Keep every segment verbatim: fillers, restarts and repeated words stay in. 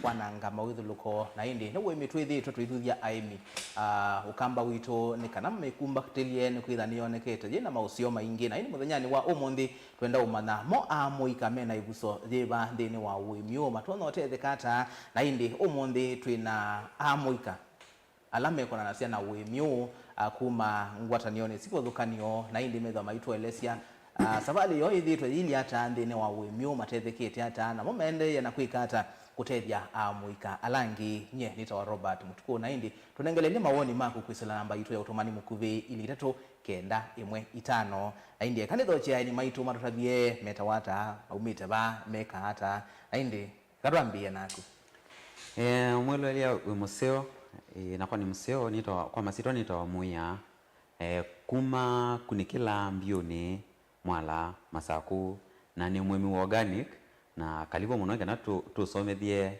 kwananga mawĩthũlũko, na ĩndĩ nĩ ũĩmi twĩthĩĩtwe tũithuthya aĩmi. Ah, ũkamba witũ nĩ kana mĩkumbatĩlye nĩ kwĩtha nĩyonekete yĩ na maũseo maingĩ, na ĩndĩ mũthenyanĩ wa ũmũnthĩ twenda ũmanya mo amũika mena ĩvuso yĩva nthĩnĩ wa ũĩmi ũũ, matonya ũtetheka ata, na ĩndĩ ũmũnthĩ twĩ na amũika ala mekonanasya na ũĩmi ũũ, a, kuma ngwatanĩonĩ sivũthũkanĩo, na ĩndĩ methwa maitũelesya, a, savalĩ yoo yĩthĩĩtwe yĩilyĩ ata nthĩnĩ wa ũĩmi ũũ, matethekete ata, namo maendeea na kwĩka ata kũtethya amũika ala angĩ. Nyie nĩtawa Robert Mũtukũ, na ĩndĩ tũnengelelye mawoni maku kwĩsĩla namba yitũ ya ũtũmani mũkuvĩ, ilĩ itatũ kenda ĩmwe itano. Na ĩndĩ eka nĩthokye aeni maitũ matũtavye metawa ata, maumĩte va, mekaa ata, na ĩndĩ eka twambĩĩe naku. Eh, mwĩloelya wĩ mũseo, eh, nakwa nĩ mũseo, nĩtawa, kwa masyĩtwa nĩtawa Mũĩa. Eh, kuma Kunĩkĩla Mbiũnĩ, Mwala, Masakũ, na nĩ mũĩmi wa organic, na kalivu mũno kana tũ-, tũsomethye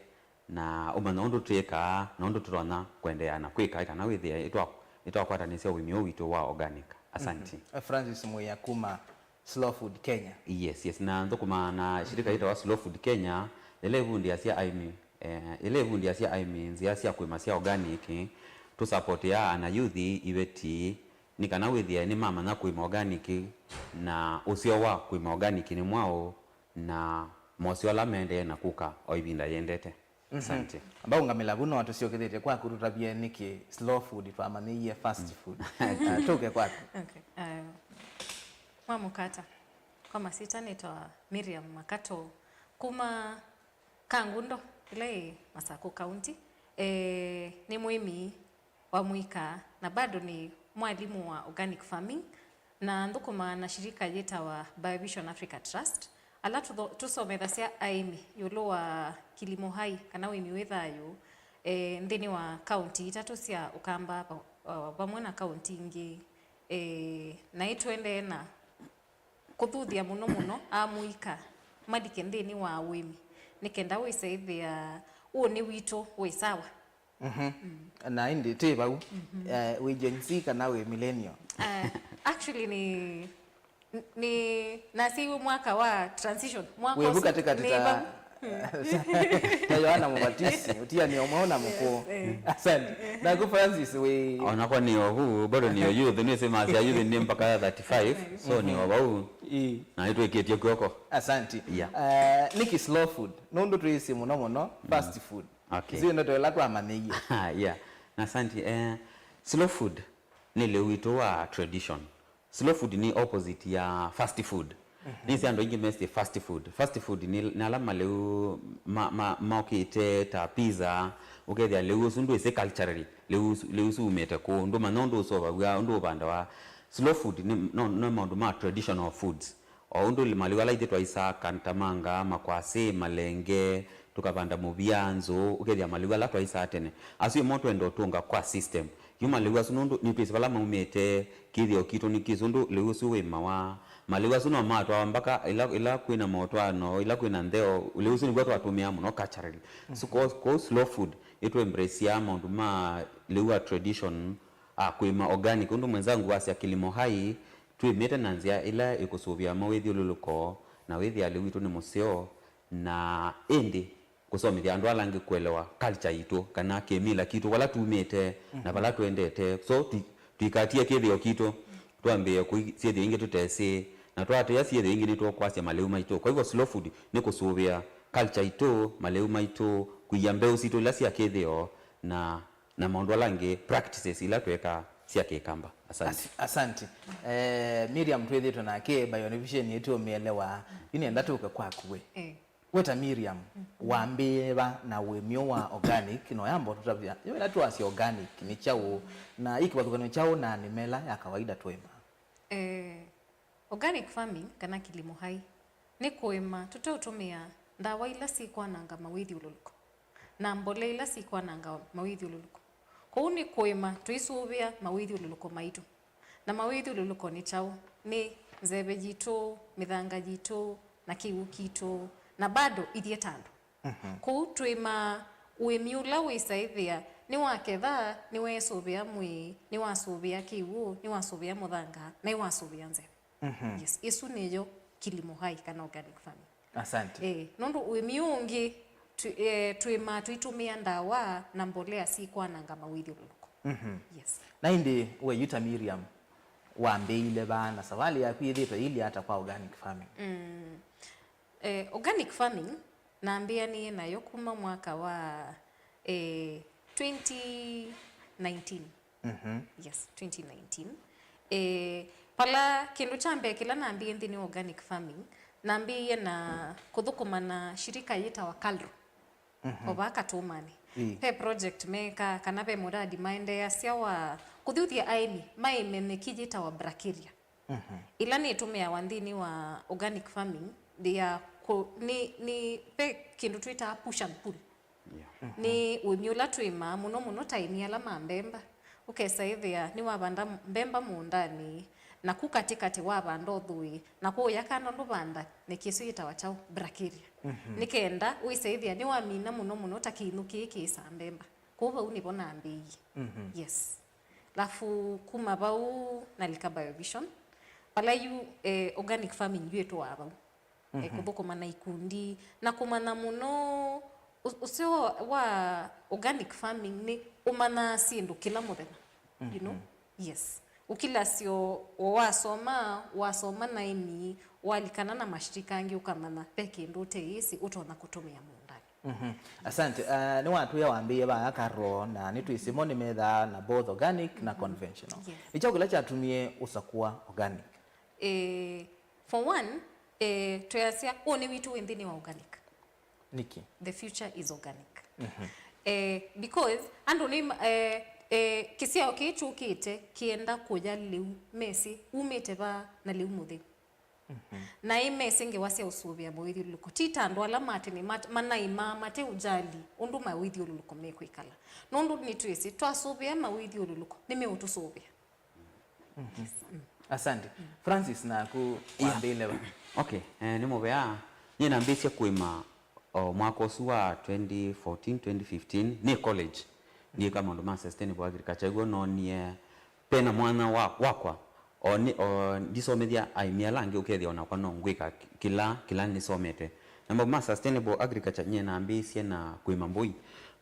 na ũmanya ũndũ twĩkaa na ũndũ tũtonya kũendeea na kwĩka kana wĩthĩe ĩtwa-, ĩtwakwatanĩsya ũĩmi ũũ witũ wa organic. Asanti. Mhm. Francis Mũĩa kuma Slow Food Kenya. Yes, yes. Na nthũkũmaa na shirika yĩtawa Slow Food Kenya, yĩla ĩvundĩasya aĩmi, eh, yĩla ĩvundĩasya aĩmi nzĩa sya kũĩma sya organic, tũsapotea ana youth iveti nĩ kana wĩthĩe nĩmamanya kũĩma organic, na ũseo wa kũĩma organic nĩ mwaũ, na moseo ala maendee na kũka o ĩvinda yĩendete. Mhm. Asante. Amba ũngamĩla vu no tũsyokethĩtye kwaku, tũtavye nĩkĩ slow food twamanyĩie fast food. Ah, tũke kwaku. Okay. Uh, mwamũkata. Kwa masyĩtwa nĩtawa Miriam Makato, kuma Kangundo, ĩla ĩ Masakũ County. Eh, nĩ mũĩmi wa mũika na bado nĩ mwalimũ wa organic farming, na nthũkũmaa na shirika yĩtawa Biovision Africa Trust, ala tũtho-, tũsomethasya aĩmi ĩũlũ wa kilimo hai, kana ũĩmi wĩ thayũ, eh, nthĩnĩ wa kaunti itatũ sya Ũkamba, va-, vamwe na kaunti ingĩ, eh, na ĩtũendee na kũthuthya mũno mũno amũika malike nthĩnĩ wa ũĩmi, nĩ kenda wĩsa ĩthĩa ũnĩ witũ wĩ sawa. Mhm. Mm. Na ĩndĩ twĩ vau, mhm, eh, wĩ Gen Z kana wĩ millennial? Eh, actually nĩ, nĩ, nasyiwe mwaka wa transition. Mwaka wĩ vu ũsu katikati nĩ ta vau. Ta Yohana Mũvatisi, ũtianĩo mweũ na mũkũũ. Yes, eh. Asante. Naku Francis, wĩ... Onakwa nĩ o vu, bado nĩ o youth, nĩsĩ masya youth nĩ mpaka thirty-five, so nĩ o vau. Ĩĩ. Na nĩtwĩkĩtye kw'oko. Asante. Yeah. Eh, nĩkĩ slow food? Nũndũ twĩsĩ mũno mũno fast food. Okay. Isu ndeto ĩla twamanyĩie. Yeah. Na asante. Eh, slow food nĩ lĩu witũ wa tradition. Slow food nĩ opposite ya fast food. Mhm. Nĩsĩ andũ aingĩ mesĩ fast food. Fast food nĩ, nĩ ala malĩu ma, ma, mokĩte ta pizza, ũkethĩa lĩu ũsu ndwĩsĩ culturally, lĩu ũsu, lĩu ũsu umĩte kũũ, ndũmanya ũndũ ũsovaw'a, ũndũ ũvandawa. Slow food nĩ, no, no maũndũ ma traditional foods. O ũndũ malĩu ala ithyĩ twaisaa, kantamanga, makwasĩ, malenge, tũkavanda mũvia, nzũũ, ũkethĩa malĩu ala twaisaa tene. Asu ĩmo twenda ũtũnga kwa system. Yu malĩu asu nũndũ nĩtwĩsĩ vala maumĩte, kĩthĩo kitũ nĩ kĩsĩ ũndũ lĩu ũsu wĩmawa. Malĩu asu no matwawa mbaka ĩla, ĩla kwĩna motwaano, ĩla kwĩna ntheo, lĩu ũsu nĩw'o twatũmĩaa mũno culturally. So, kwoou, kwoou slow food ĩtũ embraceaa maũndũ ma lĩu wa tradition, a kũĩma organic, ũndũ mwenzangu wasya kilimo hai, twĩmĩte na nzĩa ĩla ĩkũsũvĩa mawĩthyũlũlũko, na wĩthĩa lĩu witũ nĩ mũseo, na ĩndĩ kũsomethya andũ ala angĩ kũelewa culture yitũ, kana kĩmila kitũ, vala tumĩte, na vala tũendete. So, twi-, twikatie kĩthĩo kitũ, twambĩĩe kũi syĩthĩo ingĩ tũtesĩ, na twatĩa syĩthĩo ingĩ nĩtũkwasya malĩu maitũ. Kwa hivyo, slow food nĩ kũsũvĩa culture itũ, malĩu maitũ, kũia mbeũ sitũ ila sya kĩthĩo, na na maũndũ ala angĩ, practices ila twekaa sya Kĩkamba. Asante. As-, asante. Eh, Miriam twĩthĩtwe nake Biovision ĩtũmĩelewa. Yu nĩenda tũke kwaku we. Eh. We ta Miriam, wambĩĩe va na ũĩmi ũũ wa organic, no yamba ũtũtavya, yo ĩla twasya organic nĩ kyaũ, na ĩ kĩvathũkany'o kyaũ na nĩmela ya kawaida tũĩmaa? Eh, organic farming kana kilimo hai nĩ kũĩma tũteũtũmĩa ndawa ila syĩkwananga mawĩthyũlũlũko na mbolea ila syĩkwananga mawĩthyũlũlũko. Kwoou nĩ kũĩma tũisũvĩa mawĩthyũlũlũko maitũ. Na mawĩthyũlũlũko nĩ kyaũ? Nĩ nzeve yitũ, mĩthanga yitũ, na kĩw'ũ kitũ, na bado ithyĩ ta andũ. Mhm. Kwoou twĩmaa ũĩmi ũla wĩsaĩthĩa nĩwaketha, nĩweesũvĩa mwĩĩ, nĩwasũvĩa kĩw'ũ, nĩwasũvĩa mũthanga, na nĩwasũvĩa nzeve. Mhm. Yes, ĩsu nĩyo kilimo hai kana organic farming. Asante. Eh, nũndũ ũĩmi ũũ ũngĩ Twi- eh, twĩmaa tũitũmĩa ndawa na mbolea syĩ kwananga mawĩthyũlũlũko. Mhm. Yes. Na ĩndĩ we yu ta Miriam, wambĩĩile vaa na savalĩ yaku yĩthĩĩtwe ĩilyĩ ata kwa organic farming? Mm. Eh, organic farming nambĩanĩe nayo kuma mwaka wa eh, twenty nineteen. Mhm. Yes, twenty nineteen. Eh, pala kĩndũ kya mbee kĩla nambĩĩe nthĩnĩ wa organic farming, nambĩĩe na kũthũkũma na shirika yĩtawa KALRO. Mhm. O vaa Katũmanĩ. Ĩĩ. Ve project mekaa kana ve mũradi maendeeasya wa kũthuthya aĩmi maĩme nyeki yĩtawa brachiaria. Mhm. Ĩla nĩtũmĩawa nthĩnĩ wa organic farming ya kũ- nĩ, nĩ ve kĩndũ twĩtaa push and pull. Yeah. Mhm. Nĩ ũĩmi ũla twĩmaa mũno mũno ta aĩmi ala ma mbemba. Ũkesa ĩthĩa nĩwavanda mbemba mũũndanĩ, naku katĩkatĩ wavanda ũthũĩ, na kũũya kando ndũvanda nyeki ĩsu yĩtawa kyaũ? Brachiaria. Mhm. Nĩ kenda wĩse ĩthĩa nĩwamina mũno mũno ta kĩinyũ kĩĩ kĩĩsaa mbemba. Kũu vau nĩvo nambĩĩie. Mhm. Yes. Alafu kuma vau nalika Biovision. Vala yu eh, organic farming yu ĩtũaa vau. Eh, mhm. Kũthũkũma na ikundi na kũmanya mũno ũ- ũseo wa, wa organic farming nĩ ũmanyaa syĩndũ kĩla mũthenya. You know? Mhm. Yes. Ũkilasyo o wasoma, wasoma naĩmi, walikana na mashirika angĩ ũkamanya ve kĩndũ ũteĩsĩ ũtonya kũtũmĩa mũũndanĩ. Mhm. Asante. Uh, nĩwatwĩa wambĩĩe vaya KALRO na nĩtwĩsĩ mo nĩmethaa na both organic na conventional. Yes. Nĩ kyaũ kĩla kyatumie ũsakũa organic? Eh, for one, eh, twĩasya ũnĩ witũ wĩ nthĩnĩ wa organic. Nĩkĩ? The future is organic. Mhm. Eh, because andũ nĩ eh, eh, kĩsyao kĩĩ kyũkĩte kĩenda kũya lĩu mesĩ umĩte vaa na lĩu mũtheu. Mhm. Na ĩ mesĩ ngewa sya ũsũvĩa mawĩthyũlũlũko. Ti ta andũ ala ma tene mat- manaimaa mate ũjali ũndũ mawĩthyũlũlũko mekwĩkala. Nũndũ nĩtwĩsĩ twasũvĩa mawĩthyũlũlũko nĩmeũtũsũvĩa. Mhm. Yes. Mm. Asante. Francis, naku wambĩĩle va? Okay, eh, nĩ mũvea. Nyie nambĩĩsye kũĩma o mwaka ũsu wa twenty fourteen, twenty fifteen, nĩ college. Nĩĩka maũndũ ma sustainable agriculture. Ĩw'o noonie pena mwanya wa, wakwa. O, nĩ, o ndisomethya aĩmi ala angĩ, ũkethĩa o nakwa no ngwĩka kĩla, kĩla nĩsomete. Na maũndũ ma sustainable agriculture nyie nambĩĩsye na kũĩma mbũi.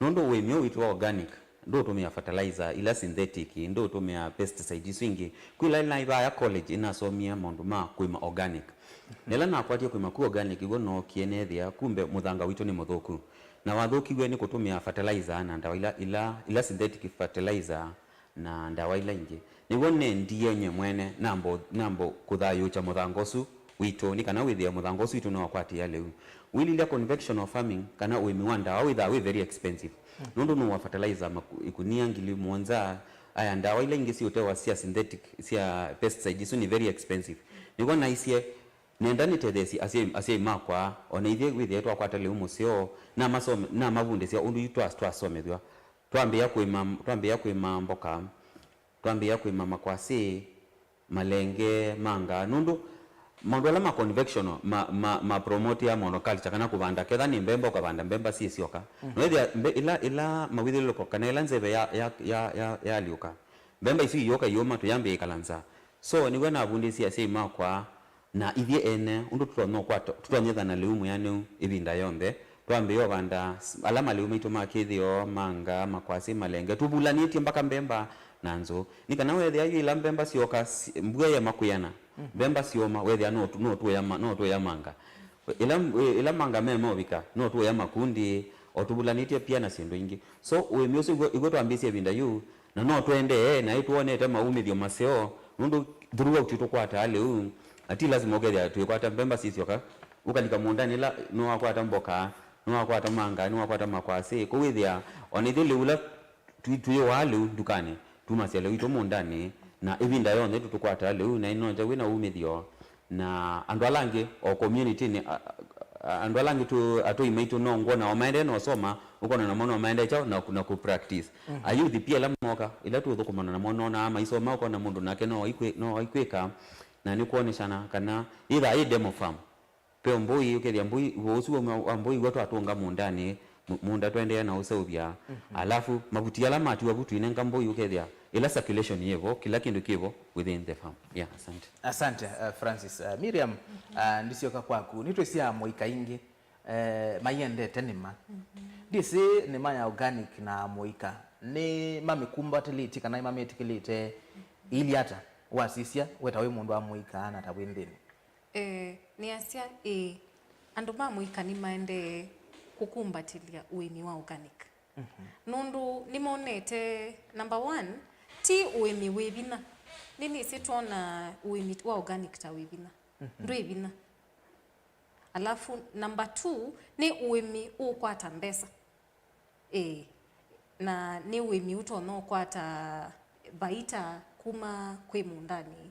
Nũndũ ũĩmi ũũ witũ wa organic, ndũũtũmĩa fertilizer ila synthetic, ndũũtũmĩa pesticide isu ingĩ. Kwĩ ĩla nĩnaĩ vaya college nĩnasomie maũndũ ma kũĩma organic. Na ĩla nakwatie kũĩma ku organic, ĩw'o nookie neethĩa kumbe mũthanga witũ nĩ mũthũku. Na wathũkiw'e nĩ kũtũmĩa fertilizer na ndawa ila, ila, ila synthetic fertilizer na ndawa ila ingĩ. Nĩw'o nendie nyie mwene namba, namba kũthayũũkya mũthanga ũsu witũ, nĩ kana wĩthĩe mũthanga ũsu witũ nĩwakwatĩĩa lĩu. Wĩlilya conventional farming, kana ũĩmi wa ndawa, wĩthaa wĩ very expensive. Mm. Nũndũ nũũa fertilizer maku- ikunia ngili mũonza, aya ndawa ila ingĩ siũtewa sya synthetic, sya pesticide, isu nĩ very expensive. Nĩw'o naisye, nenda nĩtetheesye asyai, asyai makwa, o na ithyĩ wĩthĩe twakwata lĩu mũseo, namasome-, namavundĩsya ũndũ yu twa- twasomethw'a. Twambĩĩa kũĩma, twambĩĩa kũĩma mboka, twambĩĩa kũĩma makwasĩ, malenge, manga, nũndũ maũndũ ala ma conventional ma, ma, ma promotea monoculture, kana kũvanda, ketha nĩ mbemba ũkavanda mbemba syĩ syoka. Mhm. No ĩthĩa mbe-, ĩla, ĩla mawĩthyũlũlũko kana ĩla nzeve ya, ya, ya, ya, yaalyũka, mbemba isu iyũka iyũma, tũyambĩĩa ĩkala nzaa. So nĩw'o navundĩsye asyai makwa na ithyĩ ene ũndũ tũtonya ũkwata, tũtonyethana lĩu mwĩanĩu ĩvinda yonthe. Twambĩĩa ũvanda s- ala malĩu maitũ ma kĩthĩo, manga, makwasĩ, malenge, tũvulanĩtye mbaka mbemba na nzũ. Nĩ kana weethĩa yu ĩla mbemba syoka, si- mbua yema kwĩana, mhm, mbemba syoma, weethĩa no tũ- no tũya ma- no tũya manga. Ĩla, ĩla manga mema ũvika, no tũya makundi, o tũvulanĩtye pia na syĩndũ ingĩ. So ũĩmi ũsu ĩw'o, ĩw'o twambĩĩsye ĩvinda yu, na no tũendee, na ĩtwonete maumĩthyo maseo, nũndũ throughout tũkwataa lĩu, na ti lasima ũkethĩa twĩkwata mbemba sisyoka, ũkalika mũũndanĩ ĩla nĩwakwata mboka, nĩwakwata manga, nĩwakwata makwasĩ, kũu wĩthĩa, o na ithyĩ lĩu ũla twi- twĩwaa lĩu ndukanĩ, tumasya lĩu witũ mũũndanĩ, na ĩvinda yonthe tũtũkwataa lĩu, na ĩnonja wĩ na umĩthyo, na andũ ala angĩ o community-nĩ, a- a- andũ ala angĩ tũ- atũi maitũ no ngwona o maendee na ũsoma, ũkona namo no maendee kyaũ na, na kũ practice. Mhm. Ayuthi pia ĩla mooka, ĩla tũũthũkũmana namo nonaa maisoma, ũkona mũndũ nake no aikwĩ- no aikwĩka, na nĩkwoneshana kana yĩthaa yĩ demo farm. Ve mbũi, ũkethĩa mbũi, w'o ũsu wa, wa mbũi w'o twatũnga mũũndanĩ, mũ- mũũnda tũendee na ũseũvya. Mhm. Alafu mavuti ala matiwa vu twinenga mbũi, ũkethĩa ĩla circulation yĩvo, kĩla kĩndũ kĩvo within the farm. Yeah, asante. Asante, uh, Francis. Uh, Miriam, uh, ndisyoka kwaku. Nĩtwĩsĩ amũika ingĩ Eh, maiendete nĩma. Ndĩsĩ nĩma ya organic na amũika nĩmamĩkumbatĩlĩtye kana nĩmamĩtĩkĩlĩte ĩilyĩ ata? Wasisya weta wĩ mũndũ wa mũika na ta wĩ nthĩnĩ. Eh, nĩasya ĩĩ, andũ ma mũika nĩmaendee kũkumbatĩlya ũĩmi wa organic. Nũndũ nĩmonete, number one, ti ũĩmi wĩ vinya. Nĩnĩsĩ twona ũĩmi wa organic ta wĩ vinya. Ndwĩ vinya. Alafu number two, nĩ ũĩmi ũkwata mbesa. Ĩĩ. Na nĩ ũĩmi ũtonya ũkwata vaita kuma kwĩ mũũndanĩ.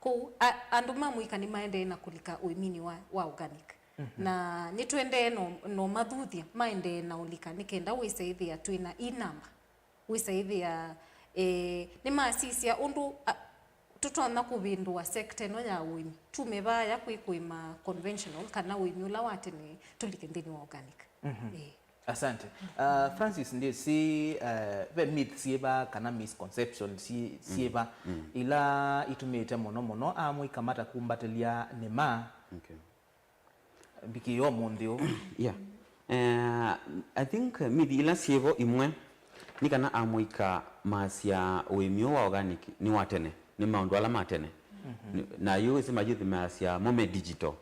Kwoou, a-, andũ ma mũika nĩmaendee na kũlika ũĩminĩ wa, wa organic. Na nĩtũendee no, no mathuthya maendee na ũlika nĩ kenda wĩsa ĩthĩa twĩ na ii namba. Wĩsa ĩthĩa, eh, nĩmasisya ũndũ, a, tũtonya kũvĩndũa sector ĩno ya ũĩmi. Tume vaya kwĩ kũĩma conventional kana ũĩmi ũla wa tene tũlike nthĩnĩ wa organic. Ĩĩ. Asante. Uh, Francis, ndĩsĩ, uh, ve myth syĩva kana misconception syĩ-, syĩva ila itumĩte mũno mũno amũika matakumbatĩlya nĩma. Okay. Mbikĩĩa ũmũnthĩ ũũ. Yeah. Eh, I think myth ila syĩvo imwe nĩ kana amũika maasya ũĩmi ũũ wa organic nĩ wa tene, nĩ maũndũ ala ma tene. Nĩ-, na yu wĩsĩ mayouth maasya mo me digital.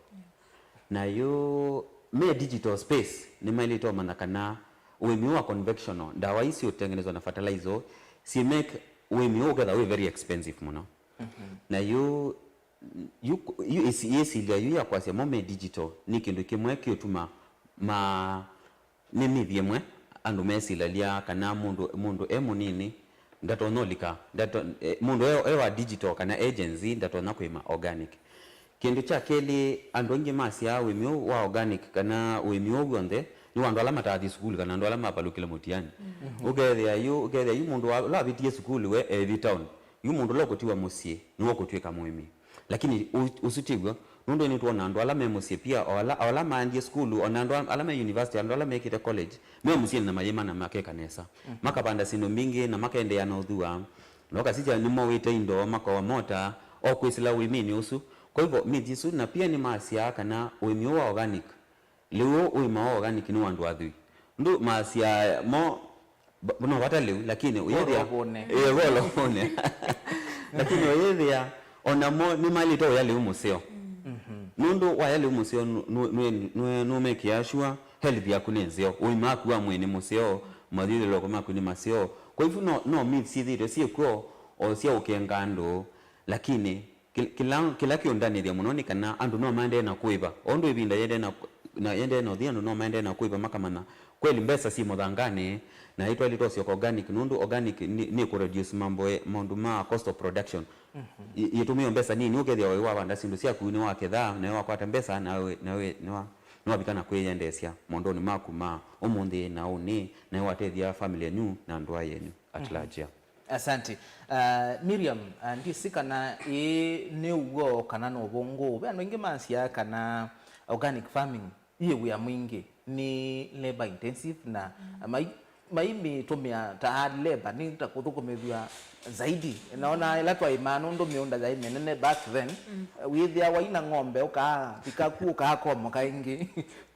Na yu me digital space, nĩmaĩlĩte ũmanya kana ũĩmi ũũ wa conventional, ndawa ii siũtengenezwa na fertilizer ũũ, si make ũĩmi ũũ ũketha wĩ very expensive mũno. Na yu, yu, yu ĩsi-, yĩsilya yu ya kwasya mo me digital nĩ kĩndũ kĩmwe kĩũtuma ma, nĩ myth ĩmwe andũ mesilĩlya kana mũndũ, mũndũ e mũnini ndatonya ũlika, ndato-, eh, mũndũ e, e wa digital kana e Gen Z ndatonya kũĩma organic. Kĩndũ kya kelĩ, andũ aingĩ masyaa ũĩmi ũũ wa organic kana ũĩmi ũũ w'onthe nĩ wa andũ ala mataathi sukulu kana andũ ala mavalũkile mũtiani. Ũkethĩa yu, ũkethĩa yu mũndũ wa, ũla wavĩtie sukulu we ethi town, yu mũndũ ũla ũkũtiwa mũsyĩ nĩwe ũkũtw'ĩka mũĩmi. Lakini ũ-, ũsu ti w'o, nũndũ nĩtwona andũ ala me mũsyĩ pia, o ala, o ala maendie sukulu, o na andũ ala me university, andũ ala mekĩte college, me mũsyĩnĩ na mayĩma na makeka nesa. Makavanda syĩndũ mbingĩ na makaendeea na ũthua. Na ũkasisya nĩmowĩte indo, makoa mota, o kwĩsĩla ũĩminĩ ũsu. Kwa hivyo, myth isu, na pia nĩmasyaa kana ũĩmi ũũ wa organic, lĩu ũĩma wa organic nĩ wa andũ athwii. Ndũ masyaa mo, ba-, no vata lĩu, lakini ũyĩthĩa, ũlovũne. Ĩĩ, ũlovũne. Lakini ũyĩthĩa, ona mo nĩmaĩlĩte ũya lĩu mũseo. Nũndũ waya lĩu mũseo, nũ-, nũ-, nũ-, nũ-, nũmekĩaa sure health yaku nĩ nzeo, ũima waku wa mwĩĩ nĩ mũseo, mathyũlũlũko maku nĩ maseo. Kwa hivyo no, no myth syĩthĩĩtwe syĩkw'o o sya ũkenga andũ, lakini kĩ-, kĩla, kĩla kĩũndanĩthya mũno nĩ kana andũ no maendee na kũĩva. O ũndũ ĩvinda yendee na, na yendee na ũthi, andũ no maendee na kũĩva makamanya kweli mbesa syĩ mũthanganĩ, na itwaĩlĩtwe ũsyoka organic, nũndũ organic nĩ, nĩ kũ reduce mambo, maũndũ ma cost of production. Ĩ-, ĩtũmĩo mbesa nini, ũkethĩa wĩ wavanda syĩndũ syaku nĩwaketha, nawe wakwata mbesa, nawe, nawe nĩwa-, nĩwavika na kwĩyendeesya maũndũnĩ maku ma ũmũnthĩ na ũnĩ, nawe watethya family yenyu na ndũa yenyu at large. Asante. Uh, Miriam, uh, ndĩsĩ kana ĩĩ nĩ ũw'o kana no ũvũngũ. Ve andũ aingĩ masyaa kana organic farming yĩ wĩa mwingĩ, nĩ labor intensive na mai-, maimĩtũmĩa ta hard labor, nĩ ta kũthũkũmĩthw'a zaidi. Naona ĩla twaĩmaa nũndũ mĩũnda yaĩ mĩnene back then, wĩthĩawa ina ng'ombe, ũkaavika ku, ũkaakomoka ĩngĩ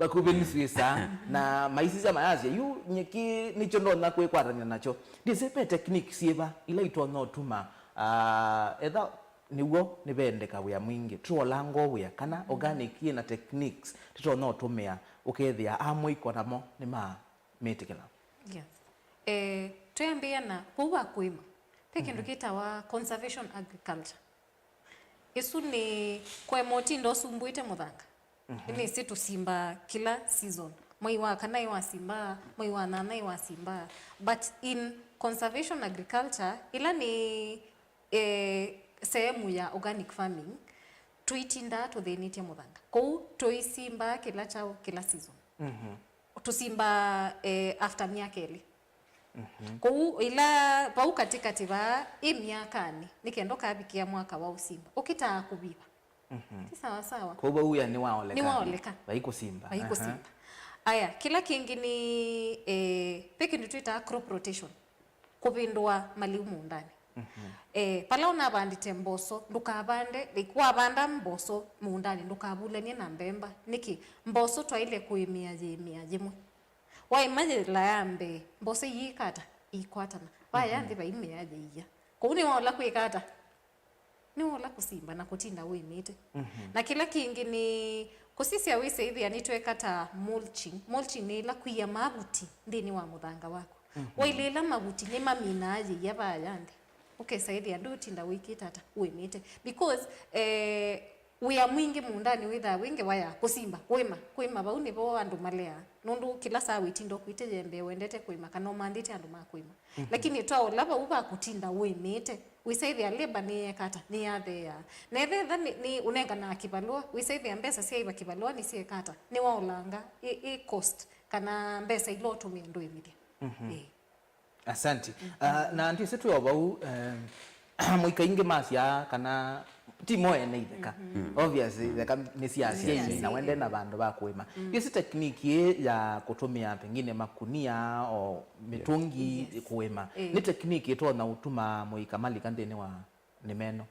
vakuvĩ nĩ swĩsaa. Na maisisya mayasya, yu nyeki nĩkyo ndonya kwĩkwatany'a nakyo. Ndĩsĩ ve techniques syĩva ila itonya ũtuma, ah, etha nĩw'o nĩvendeka wĩa mwingĩ, tũolanga o wĩa, kana organic yĩ na techniques tũtonya ũtũmĩa ũkethĩa amũika namo nĩmamĩtĩkĩla? Yes. Eh, twĩambĩĩa na vau va kũĩma, ve kĩndũ kĩtawa conservation agriculture. Ĩsu nĩ kũema ũtinda ũsumbũĩte mũthanga. Nĩnĩsĩ tũsimbaa kĩla season. Mwei wa kana ĩwasimba, mwei wa nyanya ĩwasimba. But in conservation agriculture, ĩla nĩ, eh, sehemu ya organic farming, tũitindaa tũthĩnĩtye mũthanga. Kwoou tũisimbaa kĩla kyaũ, kĩla season. Tũsimbaa, eh, after myaka ĩlĩ. Kwoou ĩla vau katĩkatĩ vaa ĩ myakanĩ, nĩ kenda ũkavikĩa mwaka wa ũsimba, ũkĩtaa kũviva. Ti sawa sawa. Kwoou vau wĩa nĩwaoleka. Nĩwaoleka. Vai kũsimba. Vai kũsimba. Aya, kĩla kĩngĩ nĩ, eh, ve kĩndũ twĩtaa crop rotation, kũvĩndũa malĩu mũũndanĩ. Eh, pala ũnavandĩte mboso, ndũkavande, like, wavanda mboso mũũndanĩ, ndũkavulany'e na mbemba. Nĩkĩ? Mboso twaĩle kũĩmĩa yĩĩmĩa yĩmwe. Waĩma yĩla ya mbee, mboso iika ata? Iikwatana. Vaya nthĩ vaimĩa yĩia. Kũu nĩwaola kwĩka ata? Nĩwola kũsimba na kũtinda wĩmĩte. Na kĩla kĩngĩ nĩ kũsisya wĩsaĩthĩa nĩtweka ta mulching. Mulching nĩ ĩla kũia mavuti nthĩnĩ wa mũthanga waku. Wailĩĩla mavuti nĩmaminaa yĩia vaya nthĩ. Ũkesaĩthĩa ndũtinda wĩkĩte ata? Wĩmĩte. Because, eh, wĩa mwingĩ mũũndanĩ wĩthaa wĩ ngewa ya kũsimba, kũĩma. Kũĩma vau nĩvo andũ maleaa. Nũndũ kĩla saa wĩtinda ũkuĩte yembe wendete kũĩma kana ũmanthĩte andũ ma kũĩma. Lakini twaola vau va kũtinda ũĩmĩte, wĩsaĩthĩa labor nĩyeka ata? Nĩyatheea. Na ethetha nĩ, nĩ ũnenganaa kĩvalũa, wĩsaĩthĩa mbesa sya ĩva kĩvalũa nĩsyeka ata? Nĩwaolanga ĩ, ĩ cost kana mbesa ila ũtũmĩe ndũĩmĩthya. Ĩĩ. Asante. Ah, na ndyĩsĩ twĩ o vau, em, mũika ingĩ masyaa kana ti mo ene itheka. Obviously, itheka nĩ sya asyai na wende na vandũ va kũĩma. Ndyĩsĩ technique ĩĩ ya kũtũmĩa pengine makunia o mĩtũngi kũĩma. Nĩ technique ĩtonya ũtuma mũika malika nthĩnĩ wa nĩmeno.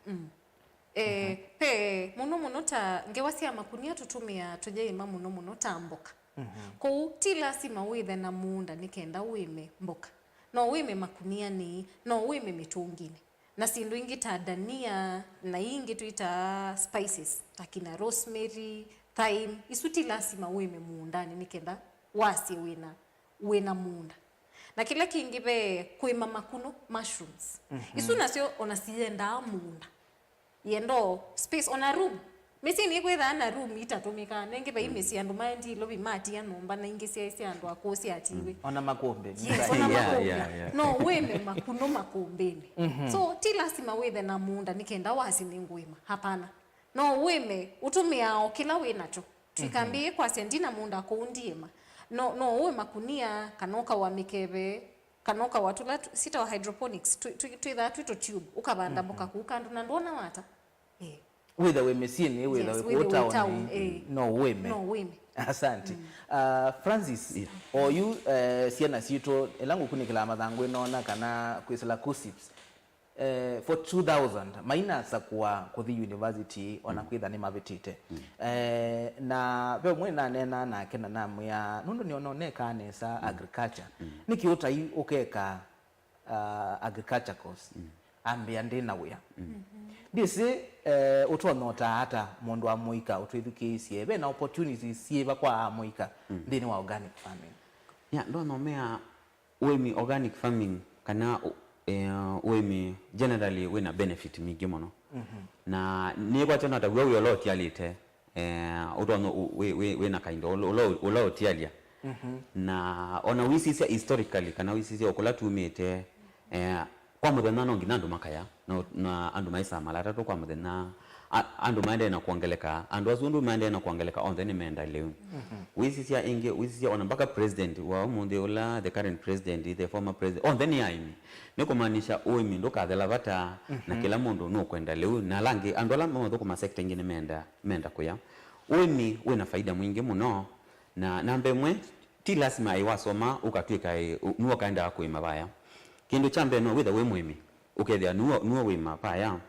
Eh, pe mũno mũno ta ngewa sya makunia tũtũmĩaa tũyĩĩma mũno mũno ta mboka. Kwoou ti lasima wĩthe na mũũnda nĩ kenda ũĩme mboka. No ũĩme makunianĩ, no ũĩme mĩtũnginĩ. Na syĩndũ ingĩ ta dania, na ii ingĩ twĩtaa spices, ta kina rosemary, thyme, isu ti lasima ũĩme mũũndanĩ nĩ kenda wasye wĩna, wĩna mũũnda. Na kĩla kĩngĩ ve kũĩma makunũ, mushrooms. Isu nasyo ona siyendaa mũũnda. Yenda o space, ona room. Mĩsyĩ nĩkwĩthaa na room itatũmĩkaa. Nengĩ vai mĩsyĩ andũ maendie ilovi matia nyũmba na ingĩ syaĩ sya andũ akũũ syatiwe. Ona makũmbĩ. Yes, ona makũmbĩ. No wĩme makunũ makũmbĩnĩ. So, ti lasima wĩthe na mũũnda nĩ kenda wasye nĩngũĩma. Hapana. No wĩme ũtũmĩaa o kĩla wĩ nakyo. Tũikambĩĩe kwasya ndina mũũnda kũu ndiĩma. No, no ũĩ makunia, kana ũkawa mĩkeve, kana ũkawa tũla tũ-, sitawa hydroponics, twĩ-, twĩ-, twĩthaa twĩ tũ tube, ũkavanda mboka kũu kando na ndwona wata. Eh. Wĩtha wĩ mĩsyĩnĩ, wĩtha wĩ kũu taoni, eh, no wĩme. No wĩme. Asante. Ah, Francis, oyu, eh, syana sitũ, ĩla ngũkunĩkĩlaa mathangũ ĩnoona kana kwĩsĩla gossips, eh, for two thousand mainasakũa kũthi university ona kwĩtha nĩmavĩtĩte. Eh, na ve ũmwe naneenaa nake na namwĩa, nũndũ nĩona ũnekaa nesa agriculture, nĩkĩ ũtai ũkeka, uh, agriculture course? Ambĩa ndĩ na wĩa. Ndyĩsĩ, eh, ũtonya ũtaa ata mũndũ wa mũika ũtwĩthukĩĩsye, ve na opportunities syĩva kwa amũika nthĩnĩ wa organic farming? Ya, ndonya ũmea ũĩmi organic farming kana ũ-, eh, ũĩmi generally wĩna benefit mingĩ mũno. Na nĩkwatya no ta w'o wĩ ũla ũtialĩte, eh, ũtonya ũ-, wĩ, wĩ, wĩna kaindo ũla, ũla, ũla ũtialya. Na ona wĩsisya historically kana wĩsisya o kũla tumĩte, eh, kwa mũthenya no nginya andũ makaya, na, na andũ maĩsaa mala atatũ kwa mũthenya. A-, andũ maendee na kwongeleka, andũ asu ũndũ maendee na kwongeleka onthe nĩmenda lĩu. Wĩsisya ĩngĩ, wĩsisya ona mpaka president wa ũmũnthĩ ũla, the current president, the former president, onthe nĩ aĩmi. Nĩ kũmaanisha ũĩmi ndũkathela vata, na kĩla mũndũ nũkwenda lĩu, na ala angĩ, andũ ala mathũkũma sector ingĩ nĩmenda, menda kũya. Ũĩmi wĩna faida mwingĩ mũno, na namba ĩmwe, ti lasima ĩ wasoma ũkatw'ĩka ĩ, ũ-, nĩwe ũkaendaa kũĩma vaya. Kĩndũ kya mbee no wĩthe wĩ mũĩmi, ũkethĩa nĩwe, nĩwe wĩma vaya.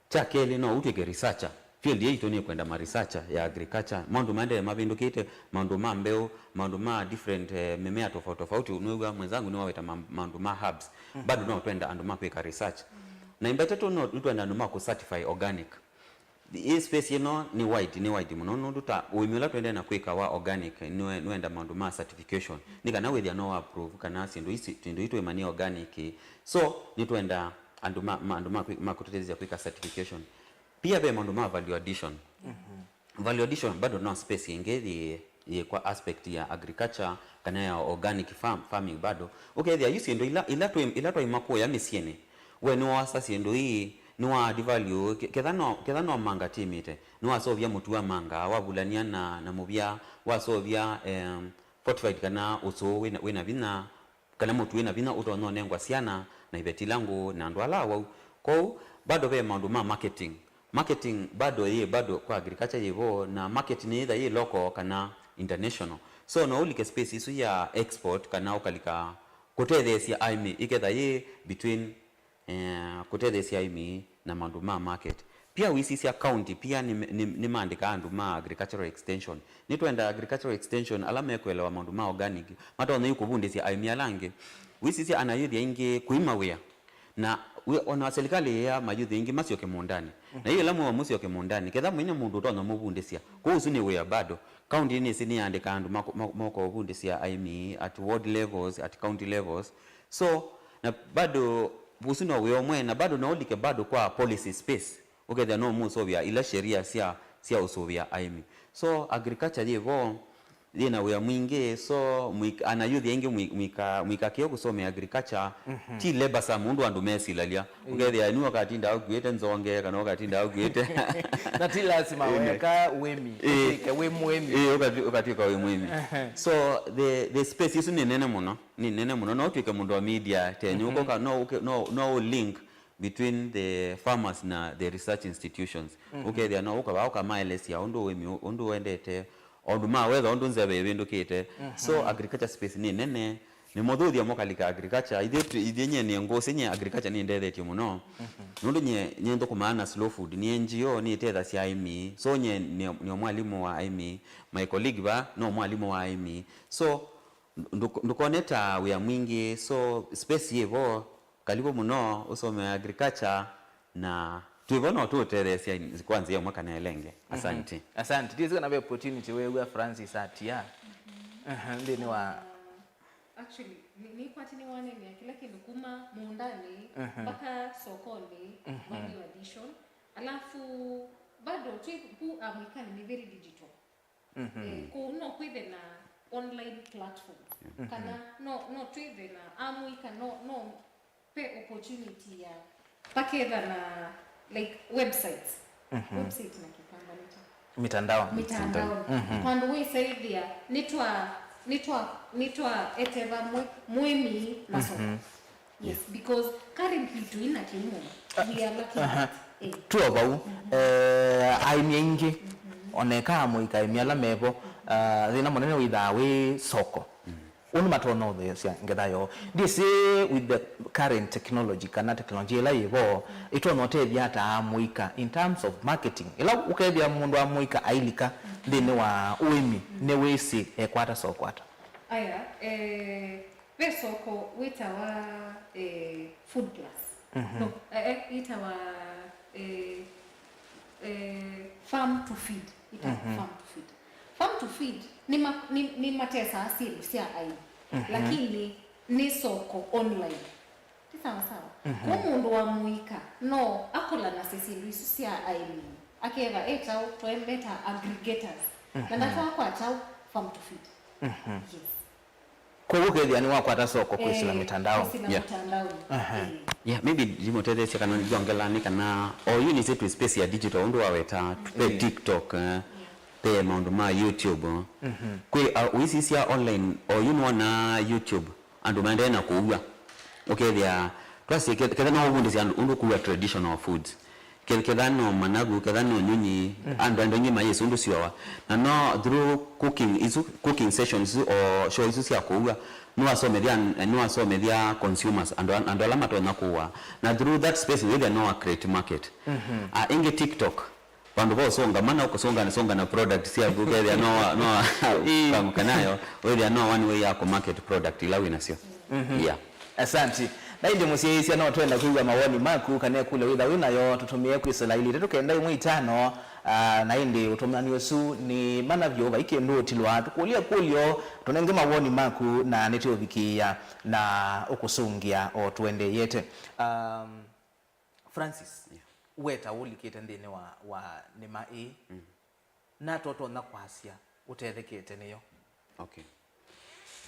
Kya kelĩ, no ũtw'ĩke researcher. Field yĩĩ yitũ nĩkwenda ma researcher ya agriculture. Maũndũ maendee mavĩndũkĩte, maũndũ ma mbeũ, maũndũ ma different, eh, mĩmea tofauti tofauti. Nĩwĩw'a mwenzangu nĩwaweta ma-, maũndũ ma herbs. Bado no twenda andũ ma kwĩka research. Na namba itatũ, no nĩtwenda andũ ma kũ certify organic. Ĩ space ĩno nĩ wide, nĩ wide mũno, nũndũ ta ũĩmi ũla tũendee na kwĩka wa organic, nĩwe-, nĩwenda maũndũ ma certification. Nĩ kana wĩthĩa no approve kana syĩndũ isi, syĩndũ ii twĩma nĩ organic. So, nĩtwenda andũ ma, ma, andũ ma kwĩ-, ma kũtũtetheesya kwĩka certification. Pia ve maũndũ ma value addition. Value addition bado no space ĩngĩ yĩ, yĩ kwa aspect ya agriculture kana ya organic farm, farming bado. Ũkethĩa yu syĩndũ ila, ila twĩ, ila twaima kũya mĩsyĩnĩ, we nĩwosa syĩndũ ii, nĩwa add value, ke-, ketha no, ketha no manga timĩte, nĩwaseũvya mũtu wa manga, wavulany'a na, na mũvya, waseũvya, em, fortified kana ũsũũ wĩna, wĩna vinya, kana mũtu wĩna vinya ũtonya ũnengwa syana na iveti ila ngũũ na andũ ala awau. Kwoou, bado ve maũndũ ma marketing. Marketing bado yĩ, bado kwa agriculture yĩ vo, na market nĩyĩtha yĩ local kana international. So, no ũlike space isu ya export kana ũkalika kũtetheesya aĩmi ĩketha yĩ between, eh, kũtetheesya aĩmi na maũndũ ma market. Pia wĩsisya county, pia nĩ, nĩ, nĩmaandĩkaa andũ ma agricultural extension. Nĩtwenda agricultural extension, ala mekũelewa maũndũ ma organic, matonya yu kũvundĩsya aĩmi ala angĩ. Wĩsisya ana youth aingĩ kũima wĩa. Na wĩ, ona serikali ĩya mayuthi aingĩ masyoke mũũndanĩ. Na yu ĩla mwewa mũsyoke mũũndanĩ, ketha mwĩna mũndũ ũtonya mũvundĩsya, kũu ũsu nĩ wĩa bado. County nĩsĩ nĩyandĩka andũ mako-, ma-, moka ũvundĩsya aĩmi at ward levels, at county levels. So, na bado ũsu no wĩa ũmwe, na bado no ũlike bado kwa policy space. Ũkethĩa no mũsũvĩa ila sheria sya, sya ũsũvĩa aĩmi. So, agriculture yĩ vo, yĩna wĩa mwingĩ, so mwik-, ana youth aingĩ mwi-, mwika, mwika kĩo kũsomea agriculture, ti labour some ũndũ andũ mesilalya. Ũkethĩa nĩ ũkatinda ũkuĩte nzonge, kana ũkatinda ũkuĩte. Na ti lasima weka ũĩmi, ũtwĩke wĩ mũĩmi. Ĩĩ, ũkatwĩ-, ũkatwĩka wĩ mũĩmi. So, the, the space ĩsu nĩ nene mũno, nĩ nene mũno. No ũtwĩke mũndũ wa media, tenyu, ũkoka, no ũke-, no, no ũ link between the farmers na the research institutions. Ũkethĩa no ũkavaa ũkamaelesya ũndũ ũĩmi ũ-, ũndũ wendete, ũndũ ma weather, ũndũ nzeve ĩvĩndũkĩte. So agriculture space nĩ nene, nĩ mũthũthya mũkalika agriculture. Ithyĩ tu-, ithyĩ nyie nĩ ngũsĩ nyie agriculture nĩndethetye mũno. Nũndũ nyie, nyie nthũkũmaa na Slow Food, nĩ N G O nĩtethasya aĩmi. So nyie nĩ, nĩ mwalimũ wa aĩmi, my colleague va no mwalimũ wa aĩmi. So ndũ-, ndũkone ta wĩa mwingĩ, so space yĩ vo, karibu mũno ũsome agriculture, na twĩ vo no tũũtetheesya kwa nzĩa ĩmwe kana ĩla ĩngĩ. Asante. Asante. Ndĩsĩ kana ve opportunity weew'a Francis atia. Aha, nthĩnĩ wa actually, nĩ, nĩkwatĩ nĩwaneenea kĩla kĩndũ kuma mũũndanĩ mpaka sokonĩ, value addition. Alafu bado twĩ ku amũikani nĩ very digital. Eh, kũu no kwĩthe na online platforms. Kana no, no twĩthe na amũika no, no pe opportunity ya paketha na, like, websites. Website na Kĩkamba nĩ ta? Mitandao. Mitandao. Vandũ wĩsaĩthĩa nĩtwa, nĩtwa, nĩtwaeteva mwe-, mũĩmi masoko. Yes, because currently tũina kĩu mũno. We are lacking that. Eh. Tuo vau, eh, aĩmi aingĩ, oneka amũika aĩmi ala mevo, ah, thĩna mũnene wĩthaa wĩ soko. Ũndũ matonya ũtheesya ngetha yoo. Ndĩsĩ with the current technology kana technology ĩla yĩvo, ĩtonya ũtethya ata amũika in terms of marketing. Ĩla ũkethĩa mũndũ amũika ailika nthĩnĩ wa ũĩmi, nĩwĩsĩ ekwata soko ata? Aya, eh, ve soko wĩtawa, eh, Food Plus. No, eh, eh, yĩtawa, eh, eh, Farm to Feed. Yĩtawa Farm to Feed. Farm to Feed nĩ ma-, nĩ, nĩ matesaa syĩndũ sya aĩmi. Lakini nĩ soko online. Ti sawa sawa? Kwoou mũndũ wa mũika no akũlanasye syĩndũ isu sya aĩmi. Akeva e kyaũ, twaemeta aggregators. Na ndatwakwa kyaũ, Farm to Feed. Yes. Kwoou ũkethĩa nĩwakwata soko kwĩsĩla mĩtandaonĩ. Kwĩsĩla mĩtandaonĩ. Yeah, maybe ndimũtetheesya kana ndyongela nĩ kana o yu nĩsĩ twĩ space ya digital ũndũ waweta, ve TikTok, eh, ve maũndũ ma YouTube. Kwĩ, uh, ũisisya online, o yu nĩwonaa YouTube, andũ maendee na kũua. Ũkethĩa, twasye, ke-, ketha no ũvundĩsya andũ ũndũ kũua traditional foods. Ke-, ketha no managu, ketha no nyunyi, andũ, andũ aingĩ mayĩsĩ ũndũ syoawa. Na no through cooking isu, cooking sessions isu, o show isu sya kũua, nĩwasomethya, nĩwasomethya consumers, andũ, andũ ala matonya kũua. Na through that space, wĩthĩa no create market. Ah, ĩngĩ TikTok, vandũ va ũsũnga, mana ũkũsũngana, sũngana product syaku, ũkethĩa no, no, kamũka nayo, wĩthĩa no one way ya kũ market product ila wĩ nasyo. Yeah. Asanti. Na ĩndĩ mũsyaĩĩsya, no twenda kwĩw'a mawoni maku kana ĩkũlyo wĩtha wĩ nayo, tũtũmĩe kwĩsĩla ilĩ itatũ kenda ĩmwe itano, ah, na ĩndĩ ũtũmani ũsu nĩ mana vyũ, vai kĩndũ ũtilwa. Tũkũlye kũlyo, tũnenge mawoni maku, na nĩtũũvikĩĩa na ũkũsũngĩa o tũendeeyete. Um, Francis, yeah, we ta ũlikĩte nthĩnĩ wa, wa nĩma ĩĩ, mm, nata ũtonya kwasya ũtethekete nĩyo? Okay.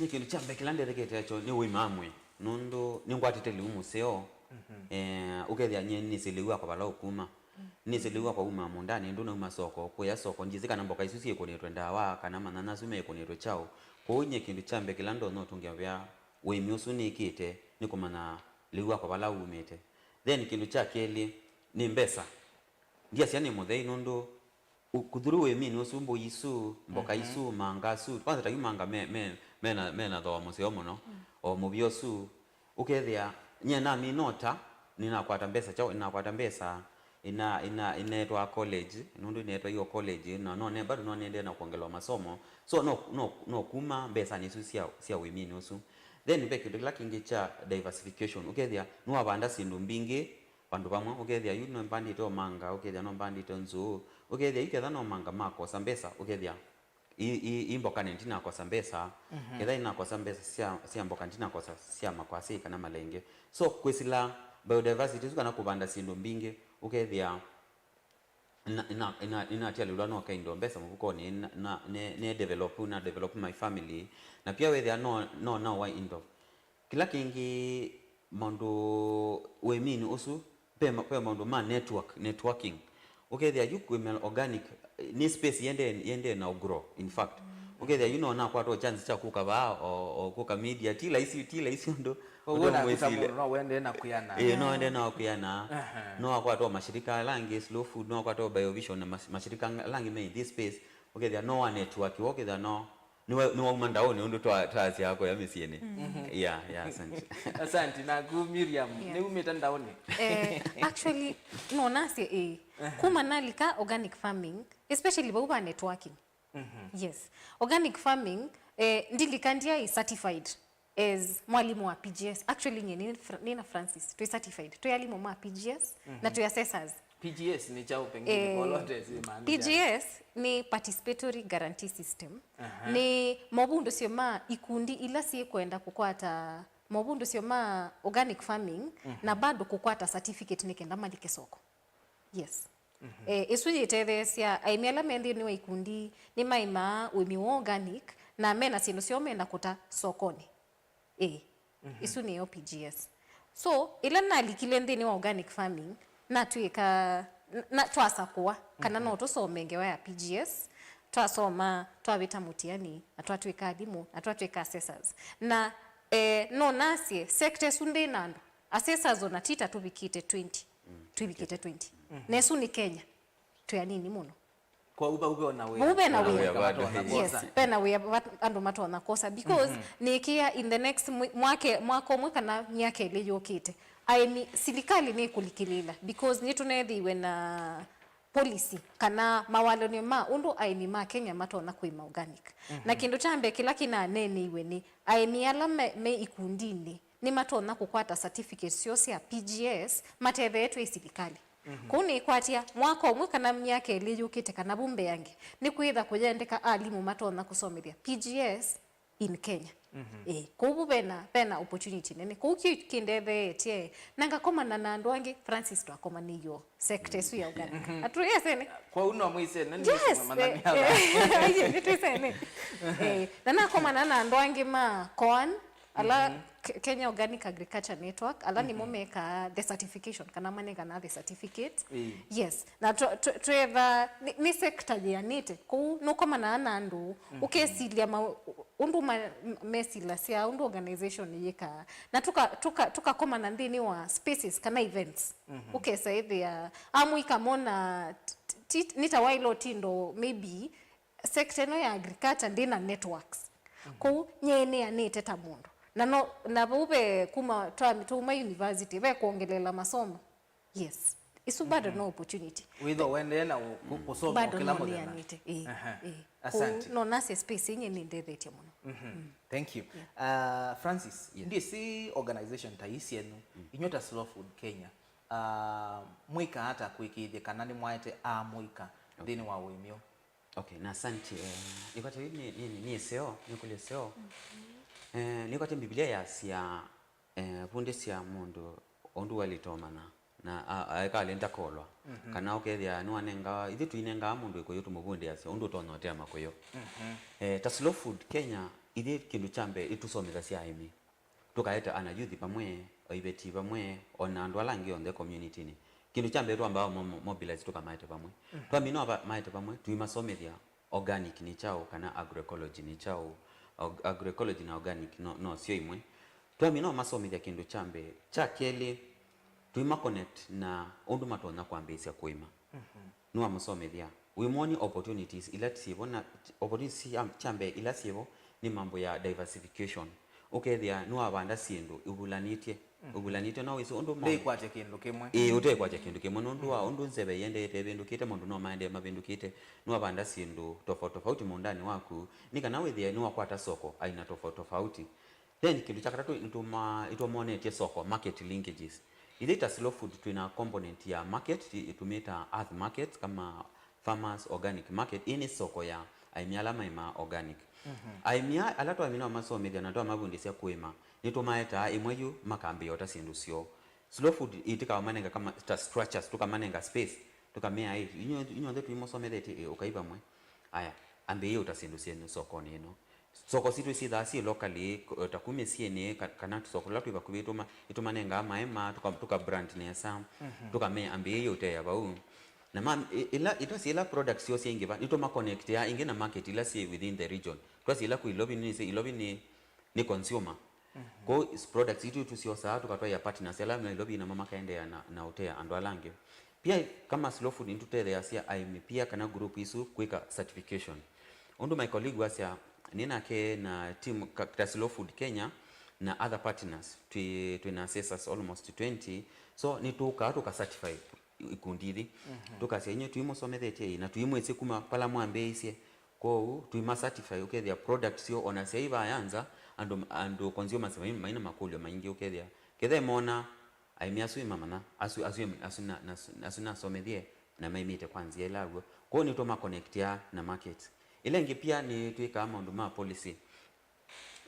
Nĩ kĩndũ kya mbee kĩla ndethekete nakyo nĩ ũima wa mwĩĩ, nũndũ nĩngwatĩte lĩu mũseo. Mhm. Eh, ũkethĩa nyie nĩsĩ lĩu wakwa vala ũkuma. Mm. Nĩsĩ lĩu wakwa uma mũũndanĩ, ndũnauma soko, kũya soko, ndyĩsĩ kana mboka isu syĩkũnĩtwe ndawa, kana manyanya asu mekũnĩtwe kyaũ. Kwoou nyie kĩndũ kya mbee kĩla ndonya ũtũngĩa vea ũĩmi ũsu nĩkĩte nĩ kũmanya lĩu wakwa vala umĩte. Then kĩndũ kya kelĩ nĩ mbesa. Ndyasya nĩ mũthei nũndũ ũ-, kũthuru wĩminĩ ũsu, mbũi isu, mboka, mhm, isu, manga asu, kwanza ta yu manga me, me, mena, mena thooa mũseo mũno, mm, o mũvĩa ũsu, ũkethĩa nyie namina ũta, nĩnakwata mbesa kyaũ, nĩnakwata mbesa ina ina inaetwa college, nũndũ inaetwa hiyo college, na no ne bado no niendelee na kuongelwa masomo. So no no no kuma mbesa nisu cia cia wĩmini ũsu. Then ve kĩndũ kĩla kĩngĩ kya diversification, ũkethĩa nĩwavanda syĩndũ mbingĩ vandũ vamwe, ũkethĩa yu no mbandĩte o manga, ũkethĩa no mbandĩte nzũũ, ũkethĩa yu ketha no manga makosa mbesa, ũkethĩa i, i, i mboka nĩ ndinakosa mbesa, mhm, ketha inakosa mbesa sya, sya mboka ndinakosa sya makwasĩ kana malenge. So kwĩsĩla biodiversity ĩsu kana kũvanda syĩndũ mbingĩ, ũkethĩa na, na, na, nĩnatialĩlwa no kaindo mbesa mũvukonĩ, na, na, ne, ne develop, na develop my family, na pia wĩthĩa no, no, no wa indo. Kĩla kĩngĩ, maũndũ wĩmini ũsu, ve ma- ve maũndũ ma network, networking. Ũkethĩa yu kwĩmela organic, eh, nĩ space yende yende na grow, in fact. Ũkethĩa yu no nakwatwa chance cha kuka vaa, o, o kuka media, ti laisi, ti laisi ũndũ. Ũguo ũndũ nakuta mwĩsile mũndũ no wende na kuyana. Eh, no wende na kuyana. Aha. No akwatwa mashirika langi, Slow Food, no akwatwa Biovision na mas- mashirika langi me in this space. Ũkethĩa no wa network, ũkethĩa no nĩwa- nĩwauma ndaũnĩ ũndũ twa- twasyaa kũya mĩsyĩnĩ. Mhm. Yeah, yeah, asante. Asante. Naku Miriam, yeah, nĩumĩte ndaũnĩ? Eh, actually, no nasye ĩĩ. Aha. Kuma nalika organic farming, especially vau va networking. Mhm. Yes. Organic farming, eh, ndilika ndiai certified as mwalimu wa P G S. Actually, nye nĩ Fra- nĩ na Francis, twĩ certified. Twĩ alimu ma P G S na twĩ assessors. P G S nĩ kyaũ pengine? Eh, kwa wote si maana P G S nĩ participatory guarantee system. Aha. Nĩ mavundũsyo ma ikundi ila syĩkwenda kũkwata mavundũsyo ma organic farming, mhm, na bado kũkwata certificate nĩ kenda malike soko. Yes. Mhm. Eh, ĩsu yĩtetheesya aĩmi ala me nthĩnĩ wa ikundi nĩmaimaa ũĩmi wa organic na mena syĩndũ syoo menda kũta sokonĩ. Ĩĩ. Mhm. Ĩsu nĩyo P G S. So, ĩla nalikile nthĩnĩ wa organic farming, natw'ĩka, na, twasakũa kana, mhm, no tũsome ngewa ya P G S, twasoma, twavĩta mũtiani, na twatw'ĩka alimũ, na twatw'ĩka assessors. Na, eh, no nasye, sector ĩsu ndĩ na andũ, assessors ona ti ta tũvikĩte twenty. Mm. Tũivikĩte twenty. Mhm. Na ĩsu nĩ Kenya. Twĩ anini mũno. Kwa vau ve na wĩa. Vau ve na wĩa. Vau ve na wĩa. Yes, ve na wĩa va- andũ matonya kosa because, mhm, nĩkĩa in the next mwi- mwake mwaka ũmwe kana myaka ĩlĩ yũkĩte, aĩmi, silikalĩ nĩkũlikĩlĩĩla because nĩtũneethĩiwe na policy kana mawalany'o ma ũndũ aĩmi ma Kenya matonya kũĩma organic. Mhm. Na kĩndũ kya mbee kĩla kĩnaneeneiwe nĩ aĩmi ala me, me ikundinĩ nĩmatonya kũkwata certificates syoo sya P G S matetheetwe nĩ silikalĩ. Mhm. Kũu nĩkwatya mwaka ũmwe kana myaka ĩlĩ yũkĩte kana vu mbeange, nĩkwĩtha kũyendeka alimũ matonya kũsomethya P G S in Kenya. Mhm. Ĩĩ, kũu vu vena, vena opportunity nene. Kũu kĩ kĩndetheetye na ngakomana na andũ angĩ. Francis twakomanĩie o sector ĩsu ya organic. Mhm. Atũĩ ĩsene? Kwoou no mwĩsene, nĩ yes, mũsema na eh, mĩala. Eh, nĩtwĩsene. Eh, na nakomana na andũ angĩ ma Koan, ala, mhm, Ke- Kenya Organic Agriculture Network, ala nĩmo, mhm, mekaa the certification, kana manengana the certificate. Ĩĩ. Yes. Na tw- tw- twetha nĩ, nĩ sector yĩanĩte. Kũu nũkomanaa na andũ, mhm, ũkesilya ma- ũndũ ma- mesilasya, ũndũ organization yĩkaa. Na tũka- tũka- tũkakomana nthĩnĩ wa spaces kana events. Mhm. Ũkesa ĩthĩa amũika mona t- t- ti- nĩ ta waĩle ũtindo maybe sector ĩno ya agriculture ndĩ na networks. Mhm. Kũu nyie nĩanĩte ta mũndũ. Na no, na vau ve kuma twa- twauma university, ve kuongelela masomo. Yes. Isu bado, mhm, no opportunity. Wĩthwa ũendee na ũ- kũ- kũsoma bado kĩla no mũthenya. Nĩanĩte. Ĩĩ, aha, ĩĩ. Asante. Kũu no nasye space yenye nĩndethetye mũno. Mhm. Mm. Thank you. Yeah. Uh, Francis, yes, ndĩsĩ organization ta ii syenyu, mm, inyuĩ ta Slow Food Kenya, uh, mwĩkaa ata kũĩkĩĩthya kana nĩmwaete amũika, okay, nthĩnĩ wa ũĩmi ũũ? Okay, na asante. Eh, nĩkwata yu nĩ, nĩ, nĩ, nĩ ĩseo, nĩkũlya ĩseo. Mhm. Eh, nĩkwata Mbivilia yasya, eh, vundĩsya mũndũ ũndũ waĩlĩte ũmanya, na a- aekalĩ ntakolwa. Mhm. Kana ũkethĩa nĩwanengaa, ithyĩ tũinengaa mũndũ ĩkũyũ tũmũvundĩasya ũndũ ũtonya ũtea makũyũ. Mhm. Eh, ta Slow Food Kenya, ithyĩ kĩndũ kya mbee ĩtũsomethasya aĩmi. Tũkaeta ana youth vamwe, o iveti vamwe, o na andũ ala angĩ onthe community-nĩ. Kĩndũ kya mbee twambaa mo- mo- mobilize tũkamaete vamwe. Mhm. Twamina va- maete vamwe, tũimasomethya organic nĩ kyaũ kana agroecology nĩ kyaũ, ag- agroecology na organic no, no syo imwe. Twamina ũmasomethya kĩndũ kya mbee. Kya kelĩ, tũima connect na ũndũ matonya kwambĩĩsya kũĩma. Mhm. Nĩwamũsomethya. Wĩmwoni opportunities ila syĩvo na opportunities sya, sya mbee ila syĩvo nĩ mambo ya diversification. ũkethĩa nĩwavanda syĩndũ ivulanĩtye. Ivulanĩtye, no wĩsĩ ũndũ mo- Ndĩkwatya kĩndũ kĩmwe. Ĩĩ, ũtekwatya kĩndũ kĩmwe, nũndũ wa ũndũ nzeve ĩendete ĩvĩndũkĩte, maũndũ no maendee mavĩndũkĩte. Nĩwavanda syĩndũ tofauti tofauti mũũndanĩ waku, nĩ kana wĩthĩe nĩwakwata soko aina tofauti tofauti. Then kĩndũ kya katatũ, nĩtũma- nĩtũmonetye soko, market linkages. Ithyĩ ta Slow Food twĩna component ya market, ĩ- ĩtũmĩta earth market, kama farmers organic market. Ĩĩ nĩ soko ya aĩmi ala maĩmaa organic. Aĩmi a- ala twaĩmina masomethya na twamavundĩsya kũĩma, nĩtũmaetaa ĩmwe yu makambĩĩa ota syĩndũ syoo. Slow Food ĩtĩkamanenga kama ta structures, tũkamanenga space, tũkamea, "Ĩ, inyw'onthe tũimũsomethetye, ĩ, ũkai vamwe. Aya, ambĩĩai ũta syĩndũ syenyu sokonĩ ĩno." Soko sitũ syĩthaa syĩ locally, k- ta ku mĩsyĩnĩ, ka- kana tũsoko tũla twĩ vakuvĩ, tũma- ĩtũmanengaa maema, tũka, tũka brand nesa, tũkamea, "Ambĩĩai ũtea vau." Na ma- ĩ- ĩla, ĩtwasya ĩla products syoo syaingĩva, nĩtũmakonektea ĩngĩ na market ila syĩ within the region. Twasya ĩla kwĩ Ilovi, nĩsĩ Ilovi nĩ, nĩ consumer. Kwoou s- products itũ tũsyosaa tũkatwaĩa partners ala me Nairobi namo makaendeea na, na ũtea andũ ala angĩ. Pia kama Slow Food nĩtũtetheeasya aĩmi pia kana group isu kwĩka certification. Ũndũ my colleague wasya, nĩ nake na team ka- ta Slow Food Kenya na other partners, twĩ, twĩ na assessors almost twenty. So nĩtũkaa tũka certify ikundi ithi. Tũkasya, "Inyuĩ tũimũsomethetye ĩ, na tũimwĩsĩ kuma pala mwambĩĩisye." Kwoou tũima certify, ũkethĩa product syoo ona syaĩ vaa nza, andũ, andũ consumers mai- maina makũlyo maingĩ, ũkethĩa kethe mona aĩmi asu ĩmamanya, asu, asu, asu, na, na, asu nasomethie na maimĩte kwa nzĩa ĩla w'o. Kwoou nĩtũmakonektia na market. Ĩla ĩngĩ pia nĩtwĩkaa maũndũ ma policy.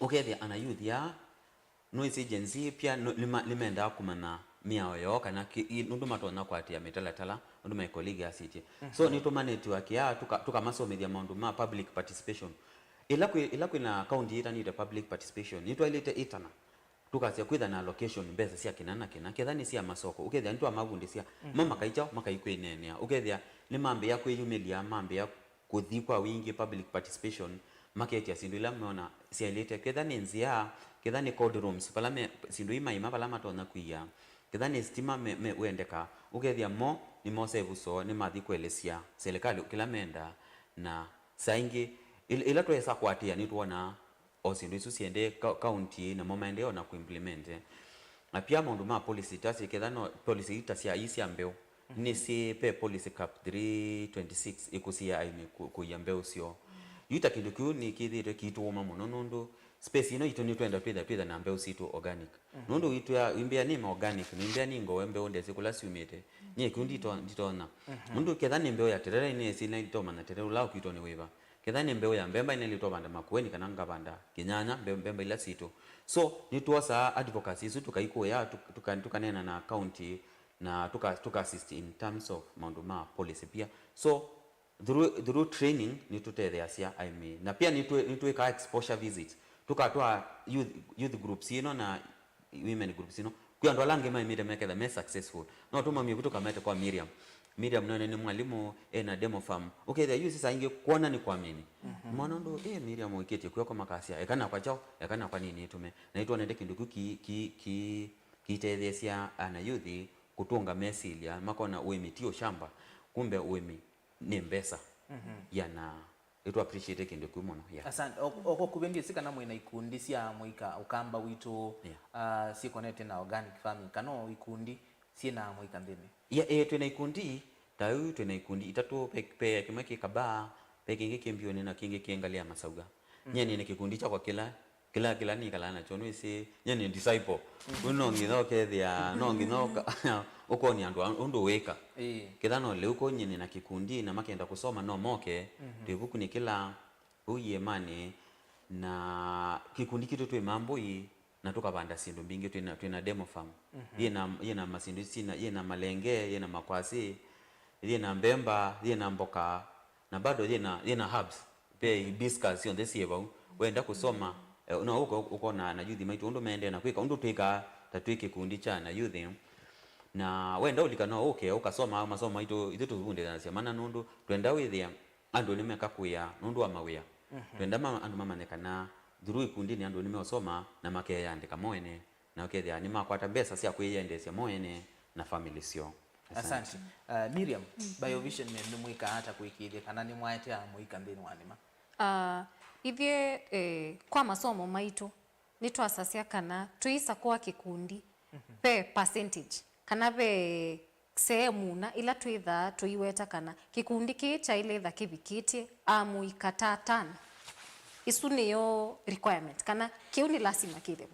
Ũkethĩa ana youth aa, nũĩsĩ Gen Z pia nũ- nĩma- nĩmendaa kũmanya mĩao yoo kana kĩ- i- nũndũ matonya kũatĩĩa mĩtalatala, ũndũ my colleague asĩtye. So nĩtũmanetworkĩaa tũka- tũkamasomethya maũndũ ma public participation. Ĩla kwĩ, ĩla kwĩna kaunti yĩtanĩte public participation, nĩtwaĩlĩte ĩtana tũkasya kwĩtha na allocation mbesa sya kĩna na kĩna, ketha nĩ sya masoko, ũkethĩa nĩtwamavundĩsya, mo makaikya, makaikwĩneenea, ũkethĩa nĩmambĩĩa kwĩyumĩlya, mambĩĩa kũthi kwa wingĩ, public participation, maketya syĩndũ ila meona syaĩlĩte, ketha nĩ nzĩa, ketha nĩ cold rooms, vala me, syĩndũ ii maima vala matonya kũia, ketha nĩ sitima me, me, wendeka, ũkethĩa mo nĩmosee vusoo, nĩmathi kũelesya silikalĩ kĩla mendaa. Na saa ingĩ, ĩla, ĩla twesa kũatĩĩa nĩtwonaa o syĩndũ isu siendee ka- kaunti, namo maendee ona kũimplement. Na pia maũndũ ma policy, tasye ketha no policy ii ta sya ii sya mbeũ, nĩsĩ ve policy cap three twenty-six ĩkũsĩĩa aĩmi kũ- kũia mbeũ syoo. Yu ta kĩndũ kĩu nĩkĩthĩĩtwe kĩitũũma mũno nũndũ space ĩno itũ nĩtwenda twĩtha twĩtha na mbeũ sitũ organic. Nũndũ witwĩa imbĩa nĩ ma organic, na imbĩa nĩ ngoe mbeũ ndesĩ kũla syumĩte. Nyie kĩu ndito- nditonya. Nũndũ ketha nĩ mbeũ ya terere, nĩsĩ na itomanya terere ũla ũkwitwa nĩ wĩva. Ketha nĩ mbeũ ya mbemba, nĩlĩ twavanda Makueni kana ngavanda Kĩnyanya, mbe- mbemba ila sitũ. So nĩtwosaa advocacy isu tũkaikũĩa, tũka- tũka- tũkaneena na county, na tũka- tũka assist in terms of maũndũ ma policy pia. So through, through training nĩtũtetheeasya aĩmi, na pia nĩtwĩ- nĩtwĩkaa exposure visit, tũkatwaa youth, youth groups ino na women groups ino kwĩ andũ ala angĩ maĩmĩte meketha me successful. No tũmamie vu tũkamete kwa Miriam. Miriam none nĩ mwalimũ, ena demo farm. Ũkethĩa yu sisa ingĩ kwona nĩ kwamini. Mwana ũndũ, eh, Miriam ũikĩtie kwĩoko makasya, eka nakwa chao, eka nakwa nini ĩtume. Na nĩtwonete kĩndũ kĩu ki- ki- ki- kĩitetheesya ana youth kũtũnga mesilya, makona ũĩmi ti ũshamba, kumbe ũĩmi nĩ mbesa. Ya na nĩtũ appreciate kĩndũ kĩu mũno. Yeah. Asante. O- o- kwa kuvĩ ndyĩsĩ kana mwĩ na ikundi sya mũika ũkamba witũ, yeah, ah, syĩkonete na organic farming, kana o ikundi syĩ na mũika nthĩnĩ? Yeah, eh, twĩ na ikundi, ta yu twĩ na ikundi itatũ, ve- ve kĩmwe kĩ Kabaa, ve kĩngĩ kĩ Mbiũnĩ, na kĩngĩ kĩ Ngalĩ ya Masauga. Nyie nĩ na kĩkundi kyakwa kĩla kĩla kĩla nĩkalaa nakyo, nĩwĩsĩ, nyie nĩ disciple. Kwoou no nginya ũkethĩa, no nginya ũka- ũkonia andũ a- ũndũ wĩka. Ĩĩ. Ketha no lĩu kwoou nyie nĩ na kĩkundi na makenda kũsoma no moke, twĩ vukunĩ kĩla vau iĩmanĩ, na kĩkundi kitũ twĩ Mambũi, na tũkavanda syĩndũ mbingĩ, twĩ na, twĩ na demo farm. Yĩ na, yĩ na masyĩndũ sina, yĩ na malenge, yĩ na makwasĩ, yĩ na mbemba, yĩ na mboka, na bado yĩ na, yĩ na herbs. Ve hibiscus syonthe syĩ vau. Wenda kũsoma, eh, no ũke ũkona na youth maitũ ũndũ maendee na kwĩka, ũndũ twĩkaa ta twĩ kĩkundi kya na youth. Na wenda ũlika no ũke ũkasoma masomo maitũ, ithyĩ tũvundĩthasya mana nũndũ twenda wĩthĩa andũ nĩmeka kũĩa nũndũ wa mawĩa. Twenda ma- andũ mamanye kana through ikundinĩ andũ nĩmeũsoma na makeyandĩka mo ene. Na ũkethĩa nĩmakwata mbesa sya kwĩyendeesya mo ene na family syoo. Asante. Asante. Uh, Miriam, Biovision nĩ nĩmwĩkaa ata kũĩkĩĩthya kana nĩmwaetea mũika nthĩnĩ wa nĩma? Uh, ithyĩ, eh, kwa masomo maitũ, nĩtwasasya kana tũisakũa kĩkundi, ve percentage, kana ve sehemu na ila twĩthaa tũiweta kana kĩkundi kĩĩ kyaĩlĩtha kĩvikĩtye amũika ta atano. Isu nĩyo requirement, kana kĩu nĩ lasima kĩthĩwe.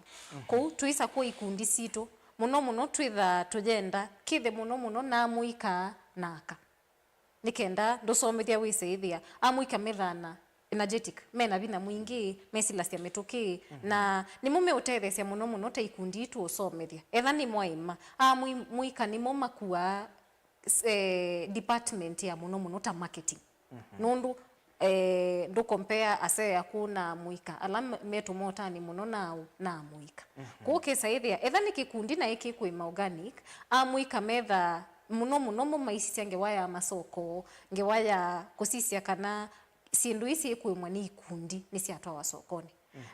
Kũu tũisakũa ikundi sitũ, mũno mũno twĩthaa tũyenda kĩthe mũno mũno na amũika na aka. Nĩ kenda ndũsomethya wĩse ĩthĩa amũika methaa na energetic, mena vinya mwingĩ, mesilasya mĩtũkĩ, na nĩmo meũtetheesya mũno mũno ta ikundi itũ ũsomethya. Etha nĩmo aima, amũika nĩmo makuaa s- eh, department ya mũno mũno ta marketing. Nũndũ eh, ndũkompea aseo yaku na amũika ala me- metũmotanĩ mũno nao na amũika. Kũu kĩsa ĩthĩa etha nĩ kĩkundi naĩ kĩkwĩma organic, amũika methaa mũno mũno mo maisisya ngewa ya masoko, ngewa ya kũsisya kana syĩndũ ii syĩkũĩmwa nĩ ikundi nĩsyatwawa sokonĩ.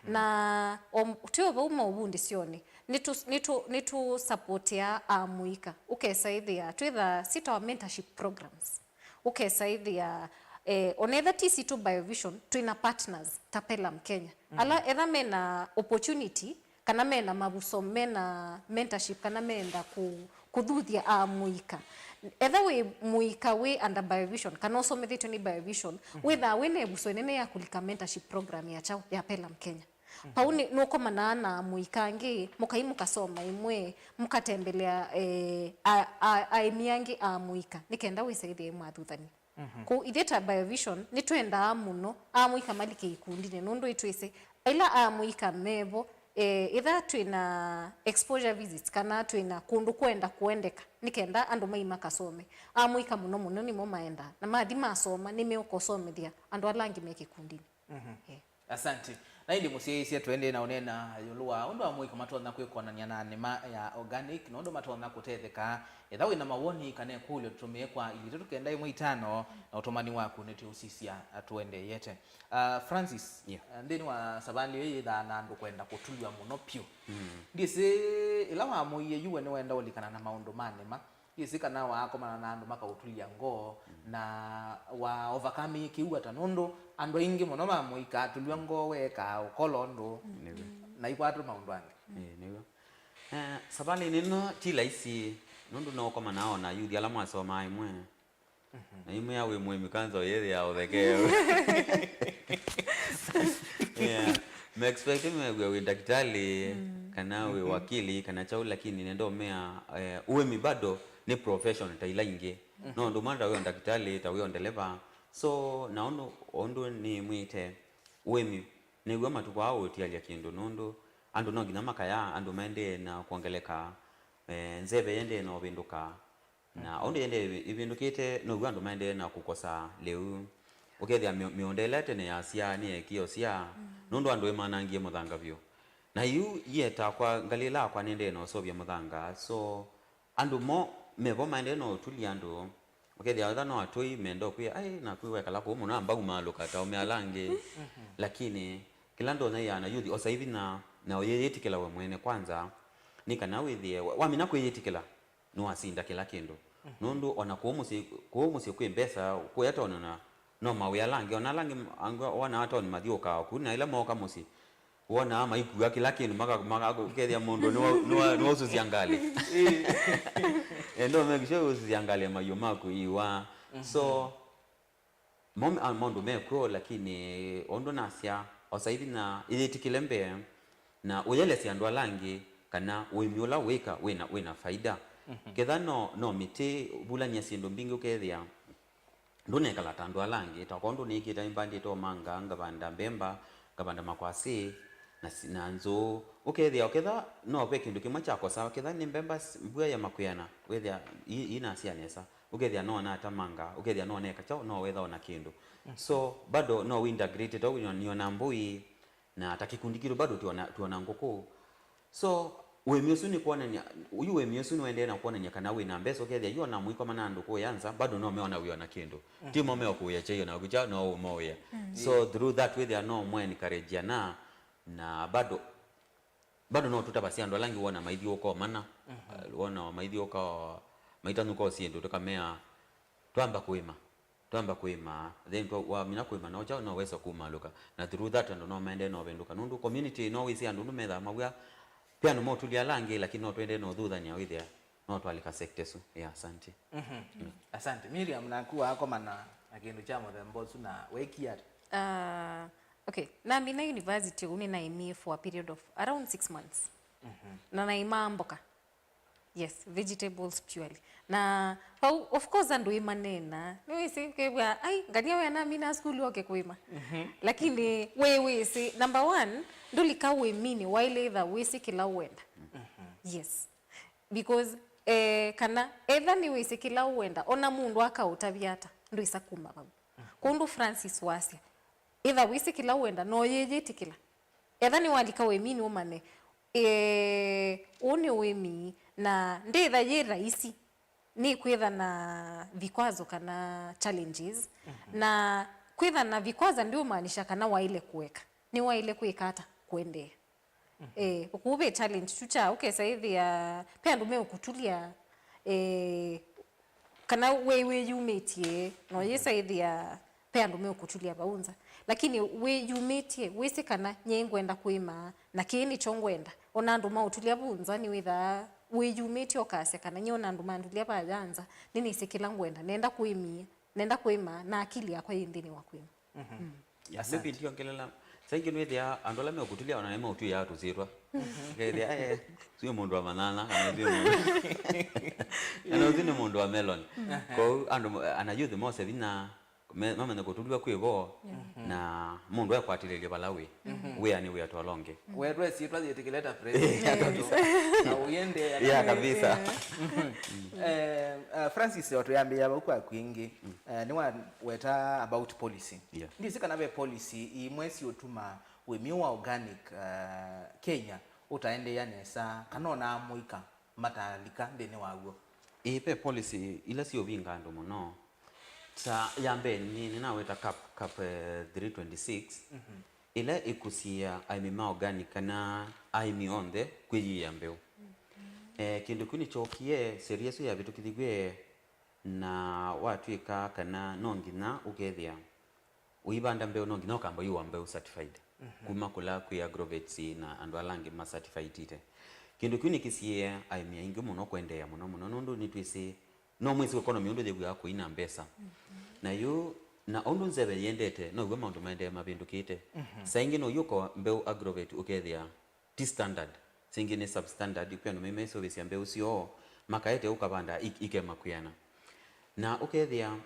Na o- twĩ o vau maũvundĩsyonĩ, nĩtũ- nĩtũ- nĩtũsupportĩaa amũika. Ũkesa ĩthĩa twĩthaa sitawa mentorship programs. Ũkesa ĩthĩa eh, onetha ti sitũ Biovision, twĩna partners ta Pelham Kenya, ala etha mena opportunity kana mena mavuso, mena mentorship, kana meenda kũ- kũthuthya amũika. Etha wĩ mũika wĩ under Biovision kana ũsomethĩtwe nĩ Biovision, wĩthaa wĩna ĩvuso ĩnene ya kũlika mentorship program ya kyaũ ya Pelham Kenya. Pau nĩ- nũkomanaa na amũika angĩ, mũkai mũkasoma imwe, mũkatembelea eh, a- a- aĩmi angĩ amũika, nĩ kenda wĩsaĩthye mwathũthani. Kũu ithyĩ ta Biovision nĩtwendaa mũno amũika malike ikundinĩ, nũndũ itwĩsĩ ĩla amũika mevo, eh, ĩtha twĩna exposure visits kana twĩna kũndũ kwenda kũendeka, nĩ kenda andũ mai makasome. Amũika mũno mũno nĩmo maendaa, na mathi masoma nĩmeũkosomethya andũ ala angĩ me kĩkundinĩ. Eh. Asante. Na ĩndĩ mũsyaĩĩsya, tũendee na ũneena ĩũlũ wa ũndũ amũika matonya kwĩkonany'a na nĩma ya organic, na ũndũ matonya kũtetheka. Etha wĩ na mawoni kana ĩkũlyo, tũtũmĩe kwa ilĩ itatũ kenda ĩmwe itano, na ũtũmani waku nĩtwĩũsisya tũendeeyete. Ah, Francis, yeah, ah, nthĩnĩ wa savalĩ ĩyo yĩthaa na andũ kwenda kũtulw'a mũno pyũ. Ndyĩsĩ ĩla wamũie yu we nĩwenda ũlikana na maũndũ ma nĩma, Yĩsĩ kana waakomana na andũ makaũtulya ngoo, na wa overcome kĩu ata, nũndũ andũ aingĩ mũno ma mũika atulw'a ngoo weekaa ũkolo ũndũ, nĩw'o, na ikwatwe maũndũ angĩ. Ĩĩ, nĩw'o. Eh, savalĩnĩ ĩno ti laisi, nũndũ no ũkomanaa o na ayuthi ala mwasomaa ĩmwe. Na imwe ya wĩ mũĩmi kanza ũyĩthĩa ũthekee. Yeah. Me expect mew'e wĩ ndakĩtalĩ, kana wĩ wakili, kana kyaũ, lakini nenda ũmea, eh, ũĩmi bado nĩ profession ta ila ingĩ. No ũndũ mwana ta wĩ o ndakĩtalĩ, ta wĩ o ndeleva. So, na ũndũ, ũndũ nĩmwĩte, ũĩmi nĩw'o matukũ aa ũtialya kĩndũ, nũndũ andũ no nginya makaya, andũ maendee na kwongeleka, eh, nzeve yendee na ũvĩndũka. Na ũndũ ĩendee ĩvĩndũkĩte, now'o andũ maendee na kũkosa lĩu. Ũkethĩa mĩ- mĩũnda ĩla tene yasyaa nĩyeekie ũsyaa, nũndũ andũ ĩmanangie mũthanga vyũ. Na yu yĩeta kwa ngalĩ ĩla yakwa nĩendee na ũseũvya mũthanga. So, andũ mo mevo maendee na ũtulya andũ. Ũkethĩa etha no atũi menda ũkwĩa, "Ai, naku wekala kũu mũno, amba umaalũka ta ũme ala angĩ." Lakini kĩla ndonya ĩana yuthi osa ivinya na ũyĩyĩtĩkĩla we mwene kwanza, nĩ kana wĩthĩe wa- wamina kwĩyĩtĩkĩla, nĩwasinda kĩla kĩndũ. Nũndũ ona kũu mũsyĩ, kũu mũsyĩ kwĩ mbesa, kũya tondũ na no mawĩa ala angĩ, ona ala angĩ, angĩ wonaa tondũ mathiũkaa kũu, na ĩla mooka mũsyĩ, wonaa maikua kĩla kĩndũ, maka- maka- ũkethĩa mũndũ nĩwa- nĩwa- nĩwausũsya ngalĩ. Endo make sure ũsũsya ngalĩ ya maiũ maku iwa. So, Mo- a- maũndũ mekw'o, lakini ũndũ nasya, osa ivinya ĩyĩtĩkĩle mbee, na ũyelesya andũ ala angĩ kana ũĩmi ũla wĩka wĩna, wĩna faida. Ketha no, no mĩtĩ, vulany'a syĩndũ mbingĩ, ũkethĩa ndũnekala ta andũ ala angĩ, ta kwondũ nĩĩkĩte mbandĩte omanga, ngavanda mbemba, ngavanda makwasĩ, na si- na nzũũ. Ũkethĩa, ũketha no ve kĩndũ kĩmwe kyakosa, ketha nĩ mbemba s- mbua ya makwĩana, wĩthĩa i- inasya nesa. Ũkethĩa no natamanga, ũkethĩa no neka kyaũ, no wetha ona kĩndũ. So, bado no wĩ integrated, au nĩona mbũi, na ta kĩkundi kitũ bado tuona, tuona ngũkũ. So, ũĩmi ũsu nĩ kwonania, ũyu ũĩmi ũsu nĩwendee na kwonania kana wĩ na mbesa, ũkethĩa yu ona mũikoma na andũ kũya nza, bado no meona wĩ ona kĩndũ. Ti mo meokũĩa kyaiyo na kũkya no ũmoĩa. So, through that, wĩthĩa no mwe encourage na, na bado bado no tũtavasya andũ ala angĩ wona maithiũũka o mana, eh, wona maithiũũka o maitanũka o syĩndũ, tũkamea, "Twamba kũĩma." Twamba kũĩma, then twa-, wamina kũĩma, no kyaũ no wesa kũmalũka. Na through that, andũ no maendee no vĩndũka. Nũndũ community no wĩsĩ andũ nũmethaa mawĩa, pe andũ motũlya ala angĩ, lakini no tũendee no thuthania wĩthĩa no twalika sector ĩsu. Yeah, asante. Mhm. Asante. Miriam, naku wakomana na kĩndũ kya mũthemba ũsu na wekie ata? Ah, okay. Namina university ũu nĩnaĩmie for a period of around six months. Mhm. Na naĩmaa mboka. Yes, vegetables purely. Na vau, of course, andũ ĩmanena. Nĩwĩsĩ, kĩw'a, ai, ngania we anamina sukulu oke kũĩma. Mhm. Lakini, we wĩsĩ, number one, ndũlika ũĩminĩ, waĩle ĩtha wĩsĩ kĩla ũenda. Mhm. Yes. Because, eh, kana, etha nĩwĩsĩ kĩla ũenda, ona mũndũ akaũtavya ata, ndwĩsa kuma vau. Kũndũ Francis wasya, ĩtha wĩsĩ kĩla ũenda, no yĩyĩtĩkĩla. Etha nĩwalika ũĩminĩ ũmanye, eh, ũũ nĩ ũĩmi, na ndĩtha yĩ raisi, nĩkwĩtha na vikwazo kana challenges, mhm, na kwĩtha na vikwazo ndiũmaanisha kana waĩle kũeka, nĩwaĩle kwĩka ata kũendeea. Mhm. Eh, ũkũũ ve challenge tu kya, ũkesa ĩthĩa, pe andũ meũkũtulya, eh, kana wĩ wĩyumĩtye, no, mhm, yĩsa ĩthĩa pe andũ meũkũtulya vau nza. Lakini wĩyumĩtye, wĩsĩ kana nyie ngwenda kũĩma, na kĩĩ nĩkyo ngwenda. Ona andũ maũtulya vau nza, nĩwĩthaa wĩyumĩtye ũkasya kana nyie ona andũ mandulya vaya nza, nĩnĩsĩ kĩla ngwenda, nenda kũĩmia, nenda kũĩma, na akili yakwa yĩ nthĩnĩ wa kũĩma. Mhm. Mm. Asante. Nĩvindi ongelela, saingĩ nwĩthĩa andũ ala meũkũtulya ona nĩmeũtwĩaa tũsyĩtwa. Mhm. Ũkethĩa, eh, sio mũndũ wa manana, kana sio mũndũ, kana ũsu nĩ mũndũ wa melon. Mhm. Kwoou andũ, ana youth mose vinya, me-, mamenye kũtulw'a kwĩ vo, yeah, na mũndũ ekwatĩlĩlye vala wĩ. Mhm. Wĩa nĩ wĩa twalonge. Wetwe syĩtwa yĩtĩkĩle ta president. Yeah, kabisa. Na ũyende ya, yeah, kabisa. Mhm. Eh, uh, Francis, o twĩambĩĩa vau kwa kwingĩ, mm, eh, nĩwaweta about policy. Yeah. Ndĩsĩ kana ve policy imwe siũtuma ũĩmi wa organic, uh, Kenya ũtaendeea nesa, kana ona amũika matalika nthĩnĩ waw'o. Ĩĩ, ve policy ila siũvinga andũ mũno. Ta ya mbee nĩ, nĩnaweta cap, cap, eh, three twenty-six, mhm, ĩla ĩkũsiĩĩa aĩmi ma organic kana aĩmi onthe kwĩyĩĩa mbeũ. Mhm. Eh, kĩndũ kĩu nĩkyookie, sheria ĩsu yavĩtũkĩthiw'e, na watw'ĩka kana no nginya ũkethĩa ũivanda mbeũ, no nginya ũkamba ũiwa mbeũ certified, mhm, kuma kũla kwĩ agrovets na andũ ala angĩ ma certified ite. Kĩndũ kĩu nĩkĩsiĩĩe aĩmi aingĩ mũno kũendeea mũno mũno, nũndũ nĩtwĩsĩ, no mwĩsĩ economy ũndũ yĩw'aa kũina mbesa. Mhm. Na yu, na ũndũ nzeve yĩendete, now'o maũndũ maendee mavĩndũkĩte. Mhm. Saa ingĩ no ũyũka mbeũ agrovet ũkethĩa ti standard, singĩ nĩ substandard, kwĩ andũ maimesũvĩsya mbeũ syoo, makaete ũkavanda ik-, ikema kwĩana. Na ũkethĩa,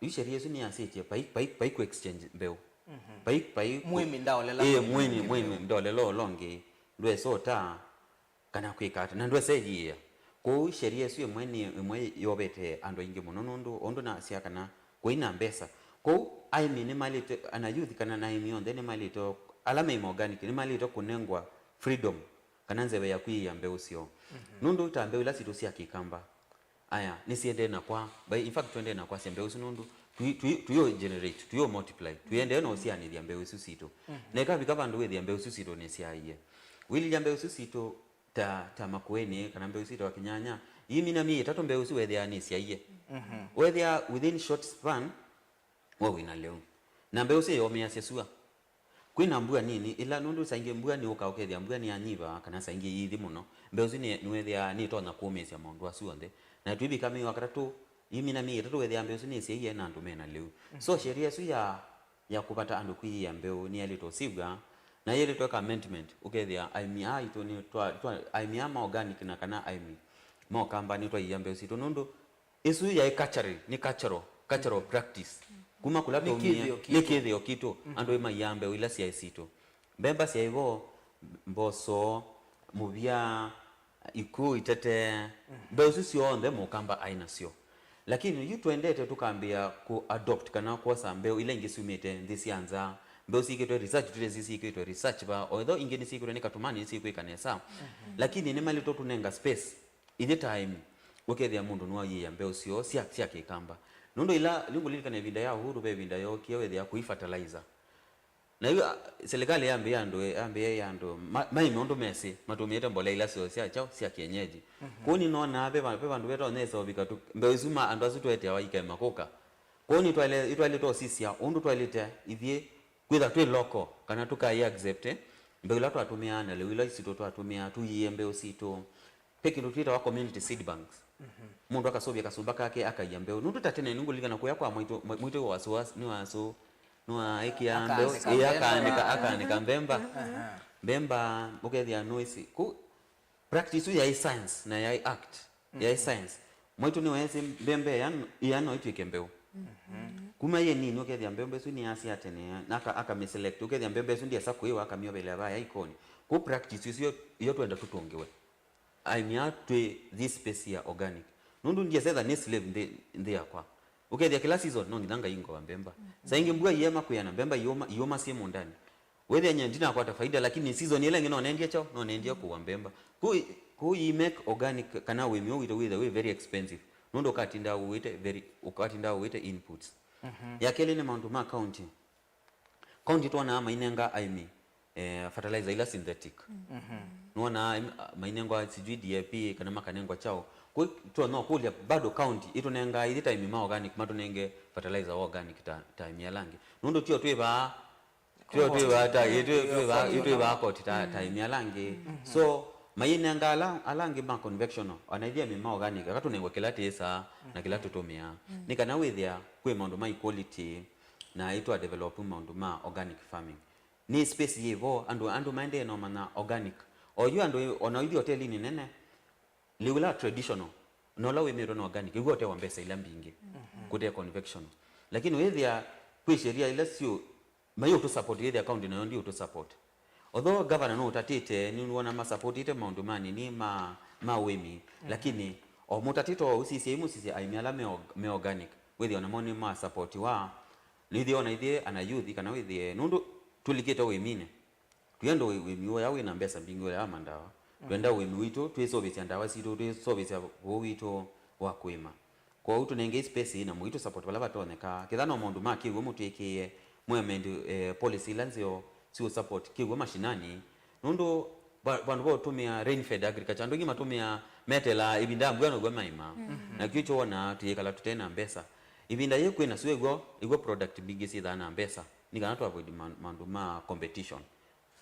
yu sheria ĩsu nĩyasĩtye, pai, pai, pai kũ exchange mbeũ. Mhm. Pai, pai kũ-, mũĩmi ndaolela ĩĩ, mũĩmi, mũĩmi, mũĩmi ndaolela ũla ũngĩ, ndwesa ũta, kana kwĩka ata, na ndwesa ĩyĩĩa. Kwoou sheria ĩsu ĩmwe nĩ ĩmwe yovete andũ aingĩ mũno, nũndũ ũndũ nasya kana kũina mbesa. Kwoou aĩmi nĩmaĩlĩte, ana youth kana na aĩmi onthe nĩmaĩlĩte, ala meima organic, nĩmaĩlĩte kũnengwa freedom kana nzeve ya kwĩyĩĩa mbeũ syoo. Mhm. Nũndũ ta mbeũ ila sitũ sya kĩkamba, aya, nĩsiendee na kwa, by, in fact, tũendee na kwasya mbeũ isu nũndũ tũi-, tũi-, tũiũ generate, tũiũ multiply, tũiendee na ũsianĩthya mbeũ isu sitũ. Mhm. Na ĩkavika vandũ wĩthĩa mbeũ isu sitũ nĩsyaie. Wĩlilya mbeũ isu sitũ, ta, ta makũĩnĩ, kana mbeũ isu itawa kĩnyanya, imina myei ĩtatũ mbeũ isu wethĩaa nĩsyaie. Mhm. Wethĩaa within short span, we wĩna lĩu. Na mbeũ isu ĩyomĩasya sua. Kwĩna mbua nini, ĩla nũndũ saa ingĩ mbua nĩyũkaa ũkethĩa mbua nĩyanyiva, kana saa ingĩ yĩithi mũno, mbeũ isu nĩ-, nĩwethĩaa nĩtonya kũũmĩĩsya maũndũ asu onthe. Na twĩvika mwei wa katatũ, imina myei ĩtatũ wethĩaa mbeũ isu nĩsyaie na andũ mena lĩu. Mhm. So, sheria ĩsu ya ya kũvata andũ kwĩyĩĩa mbeũ nĩyaĩlĩtwe ũsĩvw'a, na yaĩlĩtwe eka amendment, ũkethĩa aĩmi aa aitũ nĩ twa, twa, aĩmi aa ma organic na kana aĩmi ma ũkamba nĩtwaiĩa mbeũ sitũ, nũndũ ĩsu yaĩ cultural, nĩ cultural, cultural practice. Kuma kũla nĩ twaumie, kĩthĩo nĩ kitũ. Kĩthĩo kitũ, mhm, andũ ĩmaiaa mbeũ ila syaĩ sitũ. Mbemba syaĩ vo, mboso, mũvya, ikũũ, itete, mhm, mbeũ isu syonthe mũkamba aĩ nasyo. Lakini yu twendete tũkambĩĩa kũ adopt kana kwosa mbeũ ila ingĩ syumĩte nthĩ sya nza, mbeũ syĩkĩtwe research, tũtesĩ syĩkĩtwe research va, although ingĩ nĩsyĩkĩtwe nĩ Katumani, nĩsyĩkwĩka nesa. Mhm. Lakini nĩmaĩlĩtwe kũtũnenga space, ithyĩ ta aĩmi, ũkethĩa mũndũ nĩwaiĩĩa mbeũ syoo sya, sya kĩkamba. Nũndũ ila, nĩngũlilikana ĩvinda ya Uhuru, ve ĩvinda yookie wethĩa kũi fertilizer. Na yu, a, silikalĩ yambĩĩa andũ, yambĩĩa andũ ma-, maĩme ũndũ mesĩ, matũmĩĩte mbolea ila syoo sya kyaũ, sya kienyeji. Mhm. Kwoou nĩnonaa ve va-, ve vandũ vetonyesa ũvika tu, mbeũ isu ma, andũ asu tweteawa ikema kũka, Kwoou nĩtwaĩle, nĩtwaĩlĩte ũsisya ũndũ twaĩlĩte ithyĩ kwĩtha twĩ local, kana tũkaĩ accept mbeu ila twatũmĩaa na lĩu ila sitũ twatũmĩaa, tũiĩe mbeu sitũ. Ve kĩndũ twĩtawa community seed banks. Mũndũ akasũvya kasũmba kake akaia mbeu. Nũndũ ta tene nĩngũlilikana kũya kwa mwaitũ, mwa-, mwaitũ wa sũa, nĩ wa sũ, nĩwaĩkĩaa mbeu, akaanĩka ĩĩ, mbemba. Akaanĩka, akaanĩka mbemba. Aha. Mbemba, ũkethĩa nũĩsĩ. Kũ-, practice ĩsu yaĩ science na yaĩ act. Yaĩ science. Mwaitũ nĩweesĩ mbemba ĩana, ĩana no ĩtw'ĩke mbeu. Kuma yĩ nini ũkethĩa mbemba ĩsu nĩyasya tene, na aka-, akamĩselect. Ũkethĩa mbemba ĩsu ndĩesa kũĩwa, akamĩovelea vaya ikoni. Kũ practice ĩsu yo, yo twenda tũtũngĩwe. Aimia twĩ this space ya organic. Nũndũ ndiesa etha nĩ slave nthĩ, nthĩ yakwa. Ũkethĩa kĩla season no nginya ngaingova mbemba. Saa ingĩ mbua iema kwĩana, mbemba iũma, iũma syĩ mũndani. Wĩthĩa nye ndinakwata faida, lakini season ĩla ĩngĩ no nendie kyaũ, no nendie kũwa mbemba. Kũ, kũ i make organic kana ũĩmi ũũ witũ wĩthe wĩ very expensive. Nũndũ ũkatinda ũĩte very, ũkatinda ũĩte inputs. Ya kelĩ nĩ maũndũ ma county. County twonaa mainenga aĩmi, eh, fertilizer ila synthetic. Nĩwonaa aĩmi, ah, mainengwa sijui D A P kana makanengwa kyaũ. Kũ, twa no kũlya bado county ĩtũnengaa ithyĩ ta aĩmi ma organic, matũnenge fertilizer wa organic ta, ta aĩmi ala angĩ. Nũndũ tio twĩ vaa Tio twĩ vaa ta, ĩ, twĩ, twĩ vaa, ĩ, twĩ vaa koti ta, ta aĩmi ala angĩ. So, mainenga ala, ala angĩ ma convectional, ona ithyĩ aĩmi ma organic, akatũnengwa kĩla tĩsaa na kĩla tũtũmĩaa. Nĩ kana wĩthĩa kwĩ maũndũ ma equality na ĩtwa develop maũndũ ma organic farming. Nĩ space yĩ vo, andũ, andũ maendee na ũmanya organic. Oyu andũ, ona ithyĩ hotelinĩ nene, lĩu la traditional, na ũla wĩmĩtwe na organic, ĩw'o ũtewa mbesa ila mbingĩ, kũte convectional. Lakini wĩthĩa kwĩ sheria ila sio, mai ũtũ support, yĩthĩa county nayo ndi ũtũ support. Although governor no ũtatĩte, nĩwona ma supportĩte maũndũ ma nini ma, ma ũĩmi, lakini o mũtatĩto wa ũsisya, imũsisya aĩmi ala me org-, me organic, wĩthĩa onamo nĩ ma supportiwa, nĩwĩthĩa ona ithyĩ ana youth, kana wĩthĩe, nũndũ tũlikĩte ũĩminĩ. Twĩenda ũĩ-, ũĩmi ũya wĩna mbesa mbingĩ ũya wa mandawa. Twenda ũĩmi witũ, twĩseũvĩsya ndawa sitũ, twĩseũvĩsya ũũ witũ wa kũĩma. Kwoou tũnengei space na mũitũ support vala vatonyeka. Ketha no maũndũ ma kĩw'ũ mũtwĩkĩĩe, mũamend, eh, policy ila nzeo siũ support kĩw'ũ mashinani. Nũndũ va-, vandũ va ũtũmĩa rain fed agriculture, andũ aingĩ matũmĩaa metelaa ĩvinda ya mbua now'o maĩmaa. Na kĩu kyo wonaa tũyĩkala tũte na mbesa. Ĩvinda yĩ kwĩna sua ĩw'o, ĩw'o product mbingĩ syĩthaa na mbesa. Nĩ kana tũ avoid ma-, maũndũ ma competition.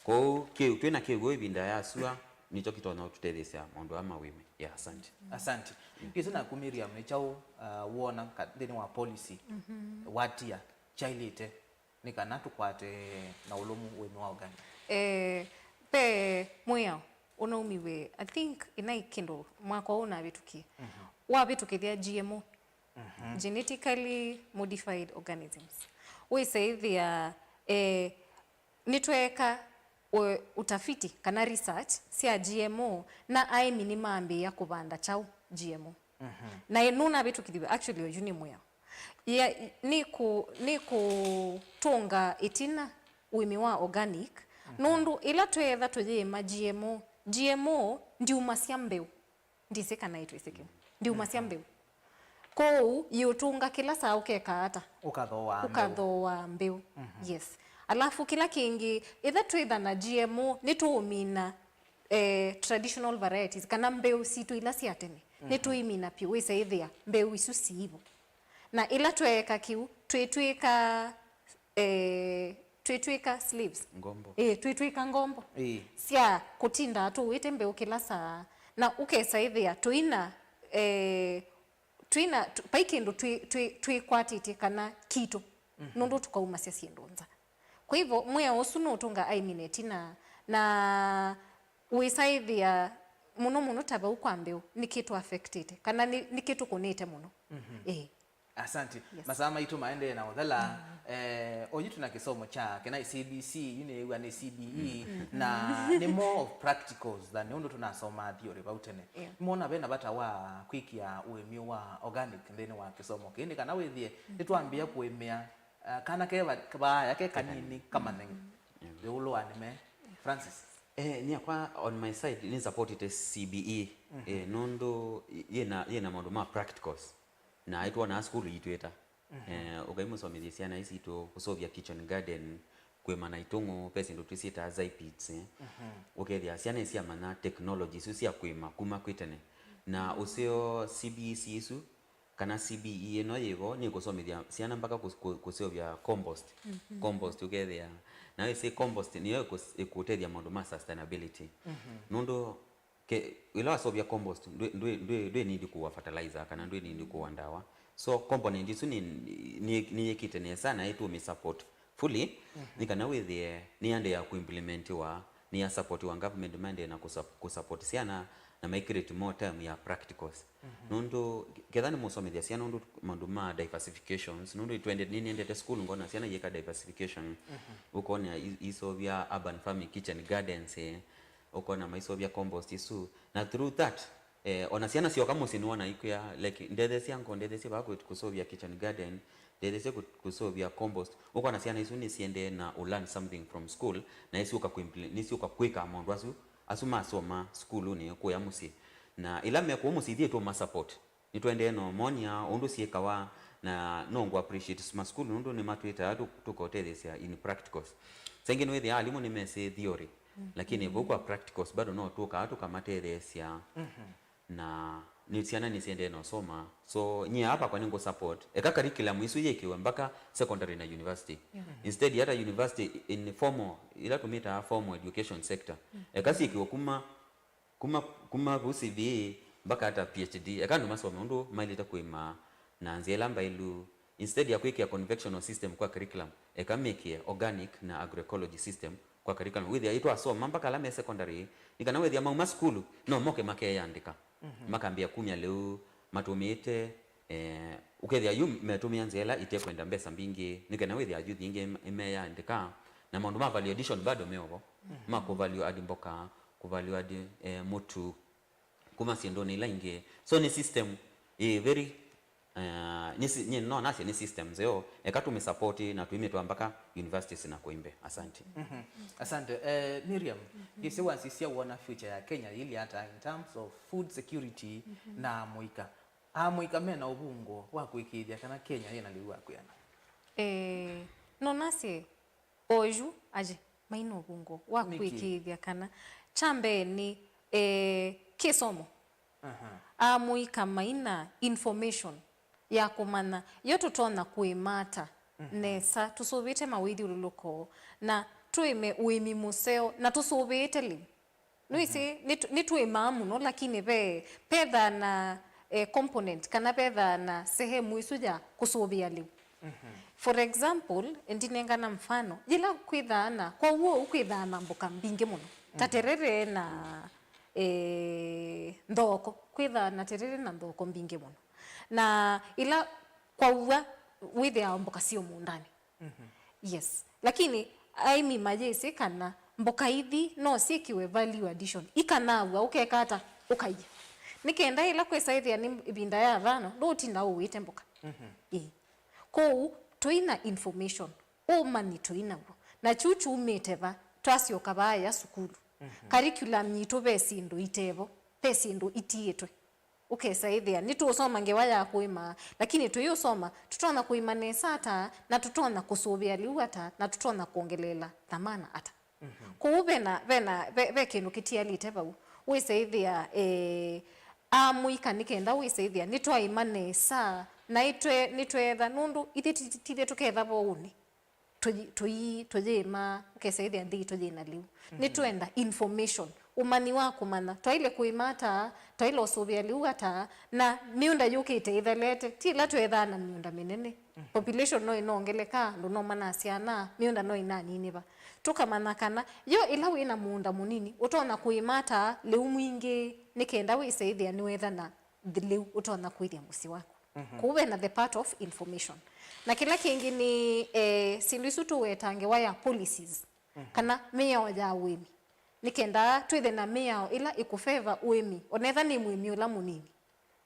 Kwoou, kĩ-, twĩ na kĩw'ũ ĩvinda ya sua, nĩkyo kĩtonya ũtũtetheesya maũndũ aa ma ũĩmi. Ya, asante. Asante. Kĩsĩ naku Miriam, nĩ kyaũ, uh, wona ka-, nthĩnĩ wa policy watia kyaĩlĩte nĩ kana tũkwate na ũlũmu ũĩmi wa organic? Eh, ve mwĩao ũnaumiw'e, I think, ĩnaĩ kĩndũ mwaka ũũ navĩtũkie. Wavĩtũkĩthya G M O, genetically modified organisms. Wĩsaĩthĩa, eh, nĩtweeka ũ-, utafiti kana research sya G M O, na aĩmi nĩmambĩĩa kũvanda kyaũ G M O. Na ĩ-, nũnavĩtũkĩthiw'e, actually, oyu nĩ mwĩao. Ya, nĩ kũ-, nĩ kũtũnga ĩtina ũĩmi wa organic, nũndũ ĩla tweetha tũyĩĩma G M O, G M O ndiumasya mbeũ. Ndĩsĩ kana ĩtwĩsĩ kĩu. Ndiumasya mbeũ. Kwoou, yĩũtũnga kĩla saa ũkeka ata? Ũkathooaa mbeũ. Ũkathooaa mbeũ. Yes. Alafu kĩla kĩngĩ, ĩtha twĩtha na G M O, nĩtũũmina, eh, traditional varieties, kana mbeũ sitũ ila sya tene. Nĩtũimina vyũ, wĩsaĩthĩa mbeũ isu siivo. Na ĩla tweeka kĩu, twĩtw'ĩka eh, twĩtw'ĩka slaves. Ngombo. Eh, twĩtw'ĩka ngombo. Ĩĩ. Sya kũtindaa tũũĩte mbeũ kĩla saa. Na ũkesa ĩthĩa tũina, eh, twĩna, tũ-, vai kĩndũ twĩ-, twĩ-, twĩkwatĩtye kana kitũ. Nũndũ tũkaumasya syĩndũ nza. Kwa hivyo, mwĩao ũsu nũũtũnga aĩmi na ĩtina, na wĩsaĩthĩa mũno mũno ta vau kwa mbeũ, nĩkĩ tũ affectĩte, kana nĩ, nĩkĩ tũkũnĩte mũno. Ĩĩ. Asante. Yes. Masaa maitũ maendee na ũthela. Eh, oyu twĩna kĩsomo kya kena C B C, yu nĩw'a nĩ C B E, na nĩ more of practicals than ũndũ tũnasomaa theory vau tene. Yeah. Nĩmwona vena vata wa kwĩkĩa ũĩmi wa organic nthĩnĩ wa kĩsomo kĩĩ, nĩ kana wĩthĩe nĩtwambĩĩa kũĩmĩa, uh, kana ke va-, vaaya ke kanini kamany'e ĩũlũ wa nĩme. Francis. Eh, nyakwa on my side, nĩ supportĩte C B E. Eh, nũndũ yĩna, yĩna maũndũ ma practicals. Na aitwonaa sukulu yitwĩta. Eh, ũkaimũsomethya syana ii sitũ kũsũvya kitchen garden, kwĩma na itũng'ũ, ve syĩndũ twĩsyĩtaa zypits, eh. Ũkethĩa syana ii syamanya technology isu sya kwĩma kuma kwĩ tene. Na ũseo C B E C isu, kana C B E ĩno yĩvo nĩkũsomethya syana mpaka kũs- kũ- kũseũvya compost. Compost ũkethĩa, na wĩsĩ compost nĩyo ĩkũs- ĩkũtethya maũndũ ma sustainability. Nũndũ ke- ĩla waseũvya compost ndwĩ- ndwĩ- ndwĩ- ndwĩ need kũwa fertilizer kana ndwĩ need kũwa ndawa. So component isu nĩ- nĩ- nĩyĩkĩte nesa na ĩtũmĩ support fully, nĩ kana wĩthĩe nĩyaendeea kũimplementiwa, nĩya supportiwa government maendee na kũsup- kũsupport syana na maikĩrĩte more time ya practicals. Nũndũ ketha nĩmũsomethya syana ũndũ maũndũ ma diversifications, nũndũ twende- nĩnĩendete school ngona syana yĩka diversification, ũkona i- isovya urban farming, kitchen gardens, eh, ũkona maisovya compost isu, na through that, eh, ona syana syoka mũsyĩ nĩwona ikwĩa, like, ndetheesya ngo ndetheesya vaa kũ- kũsovya kitchen garden, ndetheesya kũ- kũsovya compost. Ũkona syana isu nĩsiendee na u learn something from school, na nĩsyũka kũimpl- nĩsyũka kwĩka maũndũ asu asu masoma sukulunĩ kũya mũsyĩ. Na ĩla me kũu mũsyĩ ithyĩ tũma support. Nĩtũendee na ũmonia ũndũ syĩkawa, na no ngũ appreciate masukulu nũndũ nĩmatwĩtaa tũ- tũkotetheesya in practicals. Saingĩ nĩwĩthĩaa alimũ nĩmesĩ theory, lakini vau kwa practicals bado no tũkaa tũkamatetheesya. Na nĩ syana nĩsiendee na ũsoma. So nyie aa vakwa nĩngũ support eka curriculum isu yĩkĩwe mpaka secondary na university. Instead hata university in formal, ila tũmĩtaa formal education sector, eka syĩkĩwe kuma kuma kuma vu C V A mpaka hata P H D, eka andũ masome ũndũ mailĩte kũĩma na nzĩa ĩla mbaĩlu. Instead ya kwĩkĩa convectional system kwa curriculum, eka mĩkĩe organic na agroecology system kwa curriculum. Wĩthĩa itwasoma mpaka ala me secondary, nĩ kana wĩthĩa mauma sukulu no moke makeyandĩka, makambĩa kumya lĩu matũmĩĩte, eh, ũkethĩa yu metũmĩa nzĩa ĩla itekwenda mbesa mbingĩ, nĩ kana wĩthĩa youth ingĩ imeyandĩka, na maũndũ ma value addition bado meovo, ma kũ value add mboka, kũ value add, eh, mũtu kuma syĩndũnĩ ila ingĩ. So nĩ system ĩ very, eh, nĩ si- nyie no nasye nĩ system nzeo, eka tũmĩ support na tũimĩtwa mpaka universities na kũimbe. Asante. Asante. Eh, Miriam, ngĩsĩ wasisya wona future ya Kenya yĩlĩ ata in terms of food security na amũika? Amũika mena ũvungũo wa kũĩkĩĩthya kana Kenya yĩna lĩu wa kwĩana? Eh, no nasye oyu aje maina ũvungũo wa kwĩkĩĩthya kana kya mbee nĩ, eh, kĩsomo. Amũika maina information ya kũmanya yo tũtonya kũĩma ata nesa tũsũvĩĩte mawĩthyũlũlũko na tũĩme ũĩmi mũseo na tũsũvĩĩte lĩu. Nĩwĩsĩ, nĩtũ- nĩtũĩmaa mũno, lakini ve pethaa na, eh, component kana vethaa na sehemu ĩsu ya kũsũvĩa lĩu. For example, ndinengana mfano, yĩla kwĩthaa na, kwa w'o ũu kwĩthaa na mboka mbingĩ mũno, ta terere na, eh, nthoko, kwĩthaa na terere na nthoko mbingĩ mũno. Na ĩla kwaua, wĩthĩaa mboka syĩ mũũndanĩ. Yes. Lakini aĩmi mayĩsĩ kana mboka ithi no syĩkĩwe value addition. Ikanaw'a ũkeka ata? Ũkaia. Nĩ kenda ĩla kwĩsa ĩthĩa nĩ ĩvinda ya thano, ndũũtinda ũwĩte mboka. Ĩĩ. Kwoou, tũi na information, ũmanyi tũi naw'o. Na kyu kyumĩte va? Twasyoka vaaya sukulu. Curriculum yitũ ve syĩndũ itevo, ve syĩndũ itiĩtwe. Ũkesa ĩthĩa nĩtũũsoma ngewa ya kũĩma, lakini tũiũsoma tũtonya kũĩma nesa ata, na tũtonya kũsũvĩa lĩu ata, na tũtonya kwongeleela thamana ata? Kwoou vena, vena, ve, ve kĩndũ kĩtialĩte vau. Wĩsa ĩthĩa, eh, amũika nĩ kenda wĩsa ĩthĩa nĩtwaĩma nesa, na ĩtwe- nĩtweetha, nũndũ ithyĩ ti- tithyĩ tũketha vounĩ. Tũyi- tũyi- tũyĩĩma, ũkesa ĩthĩa nthĩ yitũ yĩna lĩu. Nĩtwenda information, ũmanyi wa kũmanya twaĩle kũĩma ata, twaĩle ũsũvĩa lĩu ata, na mĩũnda yũkĩte ĩthelete, ti ĩla tweethaa na mĩũnda mĩnene. Population no ĩnongeleka, andũ no manasyaana, mĩũnda no ĩnaninĩva. Tũkamanya kana yo ĩla wĩ na mũũnda mũnini ũtonya kũĩma ata lĩu mwingĩ, nĩ kenda wĩsa ĩthĩa nĩweetha na lĩu ũtonya kũĩthya mũsyĩ waku. Kũu vena the part of information. Na kĩla kĩngĩ nĩ, eh, syĩndũ isu tũweta ngewa ya policies, kana mĩao ya ũĩmi. Nĩ kenda twĩthe na mĩao ĩla ĩkũfeva ũĩmi, onetha nĩ mũĩmi ũla mũnini.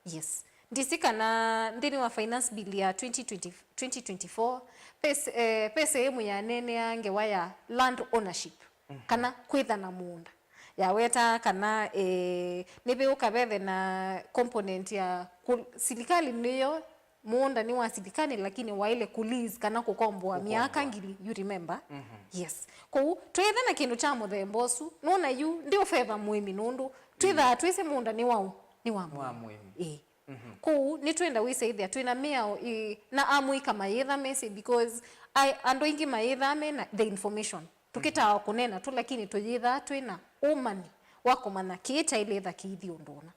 Yes. Ndisi kana nthĩnĩ wa finance bill ya twenty twenty, twenty twenty-four, pes- eh, pesa ĩmwe yaneenea ngewa ya land ownership, kana kwĩtha na mũũnda. Yawetaa kana, eh, nĩvĩũka vethe na component ya kũ- silikalĩ nĩyo, mũũnda nĩ wa silikalĩ, lakini waĩle kũ lease kana kũkomboa myaka ngili, you remember? Yes. Kwoou, twĩtha na kĩndũ kya mũthemba ũsu, nũna yu ndiũfeva mũĩmi nũndũ twĩthaa twĩsĩ mũũnda nĩ wa ũ? Nĩ wa mũĩmi. Ĩĩ. Kwoou nĩtwenda wĩsa ĩthĩa twĩna mĩao ĩ, na amũika mayĩtha mesĩ, because ai, andũ aingĩ mayĩthaa mena the information. Tũkĩtaa kũneena tu, lakini tũyĩthaa twĩna ũmanyi wa kũmanya kĩĩ kyaĩlĩtha kĩithi ũndũ ũna.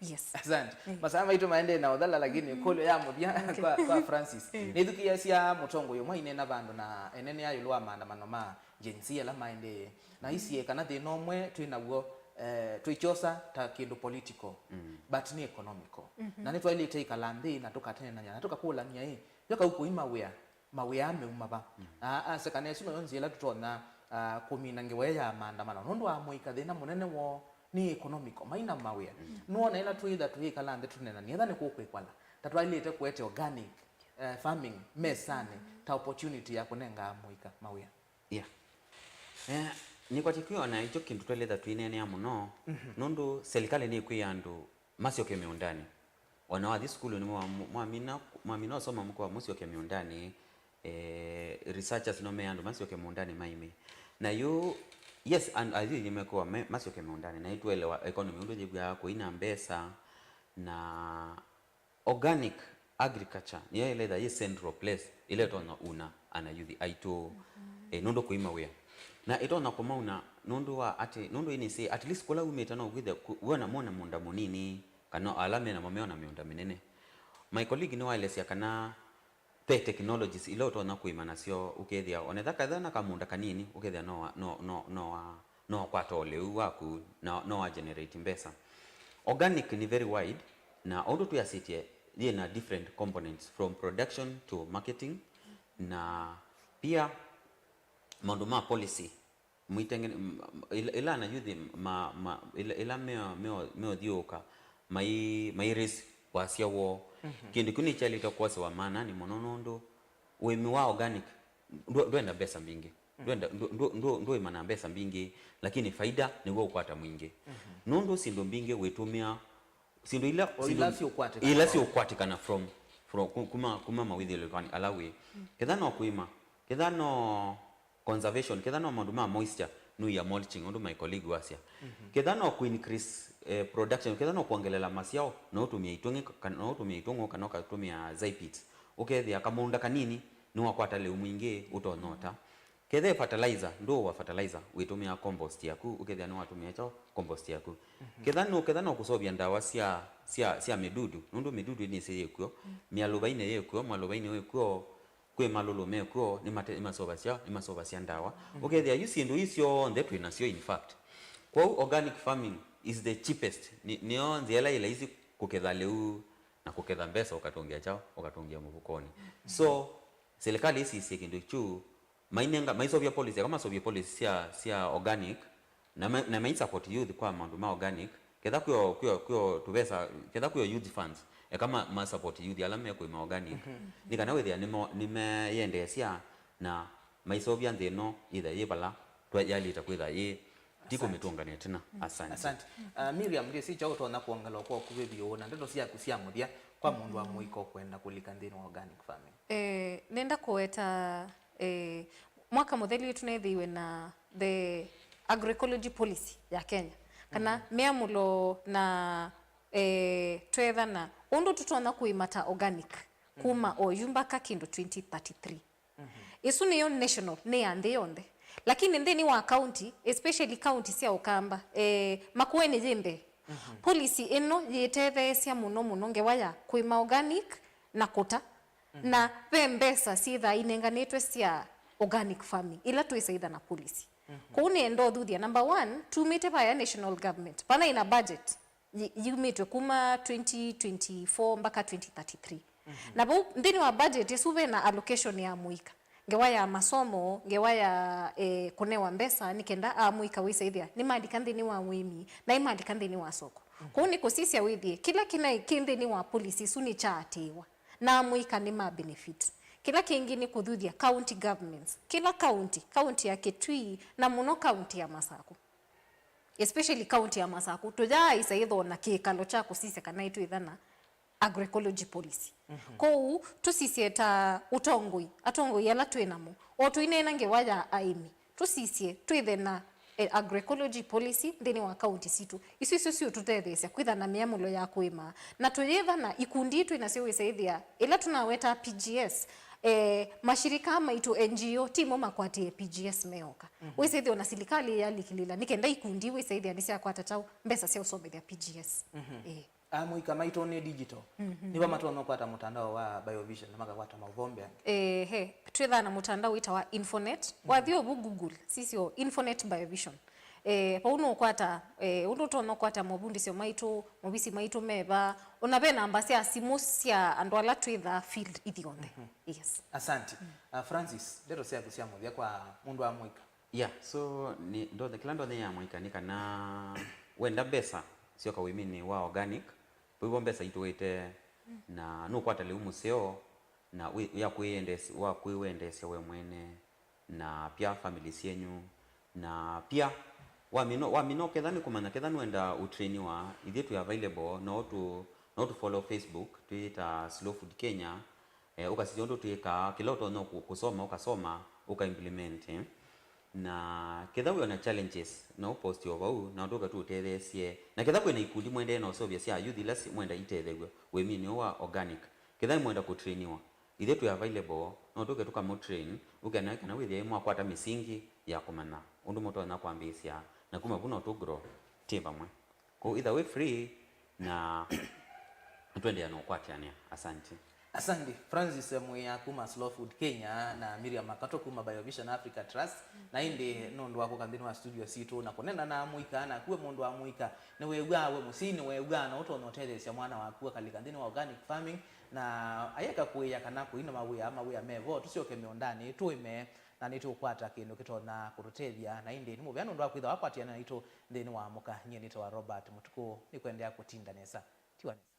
Yes. Asante. Masaa maitũ maendee na ũthala, lakini ĩkũlyo ya mũthya kwa, kwa Francis. Nĩthukĩĩasya mũtongoi ũmwe aineena vandũ na enenea ĩũlũ wa maandamano ma Gen Z ala maendee. Na aisie kana thĩna ũmwe twĩ naw'o, eh, tũikyosa ta kĩndũ political, but nĩ economical. Na nĩtwaĩlĩte ĩkala nthĩ na tũkatenanĩa na tũkakũlany'a, ĩ, yo kau kũima wĩa, mawĩa meuma va? Na asya kana ĩsu noyo nzĩa ĩla tũtonya, ah, kũmina ngewa ĩĩ ya maandamano, nũndũ amũika thĩna mũnene woo nĩ economical, maina mawĩa. Nũona ĩla twĩĩtha tũyĩkala nthĩ tũnenanĩa, ethĩwa nĩ kũkwĩkwala, ta twaĩlĩte kũete organic, eh, farming mesanĩ ta opportunity ya kũnenga amũika mawĩa. Yeah. Eh, nĩkwatya kwĩona ĩkyo kĩndũ twaĩlĩtha tũineenea mũno, nũndũ silikalĩ nĩkwĩa andũ masyoke mĩũndanĩ. Ona wathi sukulu nĩ mwa-, mwamina, mwamina ũsoma mũkoa mũsyoke mĩũndanĩ, eh, researchers no me andũ masyoke mũũndanĩ maĩme. Na yu, yes, and ayuthi nĩmekũa me-, masyoke mĩũndanĩ, na ĩtũelewa economy ũndũ yĩvw'aa kũina mbesa, na organic agriculture nĩyo ĩletha yĩ central place ĩla ĩtonya una anayuthi aitũ, eh, nũndũ kũima wĩa. Na ĩtonya kũmauna nũndũ wa atĩ, nũndũ ĩnĩsĩ, at least kũla umĩte no kwĩthĩa ku-, wona mona mũũnda mũnini, kana ala menamo meona mĩũnda mĩnene. My colleague nĩwaelesya kana ve technologies ila ũtonya kũĩma nasyo, ũkethĩa onetha ketha na kamũũnda kanini, ũkethĩa no wa-, no, no, no wa-, no wakwata ũlĩu waku, na no wa generate mbesa. Organic nĩ very wide, na ũndũ twĩasĩtye, yĩ na different components from production to marketing, na pia maũndũ ma policy. Mwitengene, m-, m-, ila, ila anayuthi ma, ma, ila, ila meo, meo, meũthiũũka, mai, mai raise wasya woo. Kĩndũ kĩu nĩkyaĩlĩte kwosewa maananĩ mũno, nũndũ ũĩmi wa organic ndũ-, ndwenda mbesa mbingĩ. Ndwenda, ndũ-, ndũ-, ndũ-, ndũĩma na mbesa mbingĩ, lakini faida nĩw'o ũkwata mwingĩ. Nũndũ syĩndũ mbingĩ wĩtũmĩa, syĩndũ ila, o ila syĩndũ syũkwatĩkana ila syũkwatĩkana from, from ku-, kuma, kuma mawĩthĩlĩkanĩ ala wĩ. Ketha no kũĩma, ketha no conservation, ketha no maũndũ ma moisture, nũia mulching, ũndũ my colleague wasya. Ketha no kũ increase, eh, production, ketha no kwongelela masyao, no ũtũmĩa itũng'ĩ, kana no ũtũmĩa itũng'ũ, kana ũkatũmĩa Zypit. Ũkethĩa kamũũnda kanini nĩwakwata lĩu mwingĩ ũtonyota. Ketha fertilizer, ndũũa fertilizer, wĩtũmĩa compost yaku, ũkethĩa nĩwatũmĩa kyaũ, compost yaku. Ketha no, ketha no kũseũvya ndawa sya, sya, sya mĩdudu, nũndũ mĩdudu nĩsĩ yĩkw'o, mĩalũvainĩ yĩkw'o, mwalũvainĩ wĩkw'o, kwĩ malũlũ mekw'o, nĩmate-, nĩmasovasya, nĩmasovasya ndawa. Ũkethĩa yu syĩndũ ii syonthe twĩ nasyo, in fact. Kwoou organic farming is the cheapest. Nĩ, nĩyo nzĩa ĩla ĩ laisi kũketha lĩu na kũketha mbesa ũkatũngĩa kyaũ, ũkatũngĩa mũvukonĩ. So, silikalĩ ĩsisye kĩndũ kyu, mainenga, maiseũvya policy, aka maseũvye policy sya, sya organic, na ma-, na mai support youth kwa maũndũ ma organic, ketha kwĩo, kwĩo, kwĩo tũvesa, ketha kwĩo youth funds, eka ma, ma support youth ala mekũĩma organic. Nĩ kana wĩthĩa nĩmo, nĩmeyendeesya na maiseũvya nthĩ ĩno yĩthe yĩ vala twa-, yaĩlĩte kwĩtha yĩ, ti kũmĩtũngania tena. Asante. Asante. Uh, Miriam, ndĩsĩ kyaũ ũtonya kwongela kwa ũkuvĩ vyũ na ndeto syaku sya mũthya kwa mũndũ wa mũika ũkwenda kũlika nthĩnĩ wa organic farming? Eh, nenda kũweta, eh, mwaka mũthelu tũneethĩiwe na the agroecology policy ya Kenya, kana mĩamũlo na, eh, twethana ũndũ tũtonya kũĩma ta organic kuma oyu mbaka kĩndũ twenty thirty-three. Ĩsu nĩyo national, nĩ ya nthĩ yonthe. Lakini nthĩnĩ wa county, especially county sya Ũkamba, eh, Makueni yĩ mbee. Policy ĩno yĩtetheesya mũno mũno ngewa ya kũĩma organic na kũta. Na ve mbesa syĩthaa inenganĩtwe sya organic farming, ila twĩsaitha na policy. Kwoou nĩenda ũthuthya, number one, tumĩte vaya national government, vana ĩna budget yi-, yumĩtwe kuma twenty twenty-four mpaka twenty thirty-three. Na vau nthĩnĩ wa budget ĩsu vena allocation ya mũika, ngewa ya masomo, ngewa ya, eh, kũnewa mbesa nĩ kenda amũika wĩsaĩthĩa nĩmalika nthĩnĩ wa ũĩmi, na imalika nthĩnĩ wa soko. Kwoou nĩ kũsisya wĩthĩe kĩla kĩnaĩ kĩ nthĩnĩ wa policy ĩsu nĩkyaatĩĩwa, na amũika nĩma benefit. Kĩla kĩngĩ nĩ kũthuthya county governments, kĩla county, county ya Kitui, na mũno county ya Masaku. Especially county ya Masaku, tũyaaĩsa ĩthoo na kĩkalo kya kũsisya kana ĩtwĩthana agroecology policy. Kwoou tũsisye ta ũtongoi, atongoi ala twĩ namo, o tũineena ngewa ya aĩmi, tũsisye twĩthe na eh, agroecology policy nthĩnĩ wa kaunti sitũ. Isu isyo siũtũtetheesya kwĩtha na mĩamũlo ya kũĩma. Na tũyĩtha na ikundi twĩ nasyo wĩsaĩthĩa, ĩla tũnaweta P G S, eh, mashirika maitũ N G O, timo makwatĩe P G S meoka. Wĩsaĩthĩa ona silikalĩ yalikĩlĩla, nĩ kenda ikundi wĩsaĩthĩa nĩsyakwata kyaũ mbesa sya ũsomethya P G S. Eh. Amũika maitũ nĩ digital. Nĩvo matonya kũkwata mũtandao wa Biovision na makakwata maũvoo mbee angĩ. Ehe, twĩthaa na mũtandao wĩtawa Infonet. Wathi ũvu Google, sisyo Infonet Biovision. Eh, vau nũkwata, eh, ũndũ ũtonya kũkwata mavundĩsyo maitũ, movisi maitũ meva, ona ve namba sya simũ sya andũ ala twĩthaa field ithyonthe. Yes. Asante. Ah, Francis, ndeto syaku sya mũthya kwa mũndũ amũika. Yeah, so nĩ ndonya, kĩla ndonya ya mũika nĩ kana wenda mbesa syoka wĩminĩ wa organic, vaivo mbesa itũĩte, na nũkwata lĩu mũseo na wĩ- ya kwĩyendees- wa kwĩwendeesya we mwene, na pia family syenyu, na pia wamino wamino ketha nĩ kũmanya ketha nũenda ũtrainiwa, ithyĩ twĩ available, no tu no tu follow Facebook twĩta Slow Food Kenya. Eh, ũkasisya ũndũ twĩkaa, kĩla ũtonya kũ- kũsoma ũkasoma, ũka implement, eh. Na ketha wĩ ona challenges, no post o vau na ũtũke tũũtetheesye. Na ketha kwĩna ikundi mwendee na ũseũvya sya youth ila si- mwenda itethew'e wĩminĩ ũũ wa organic, ketha nĩ mwenda kũtrainiwa, ithyĩ twĩ available, no tũke tũkamũtrain, ũkena kana wĩthĩe mwakwata mĩsingi ya kũmanya ũndũ mũtonya kwambĩĩsya, na kuma vu no tũ grow twĩ vamwe. Kwoou itha wĩ free na nĩtũendeea na ũkwatĩanĩa. Asante. Asante. Francis Mwĩa kuma Slow Food Kenya na Miriam Makato kuma Biovision Africa Trust. Na ĩndĩ nũndũ wa kũka nthĩnĩ wa studio sitũ na kũnena na amũika, na kuwe mũndũ wa mũika, nĩwew'aa we mũsyai, nĩwew'aa na ũtonya ũtetheesya mwana waku akalika nthĩnĩ wa organic farming, na ayeka kũĩa kana kũina mawĩa, mawĩa mevo, tũsyoke mĩũndanĩ, tũĩme, na nĩtũkwata kĩndũ kĩtonya kũtũtethya. Na ĩndĩ nĩ mũvea nũndũ wa kwĩtha wakwatĩana naitũ nthĩnĩ wa mũka. Nyie nĩtawa Robert Mũtukũ, nĩkũendeea kũtinda nesa. Tiwa nesa.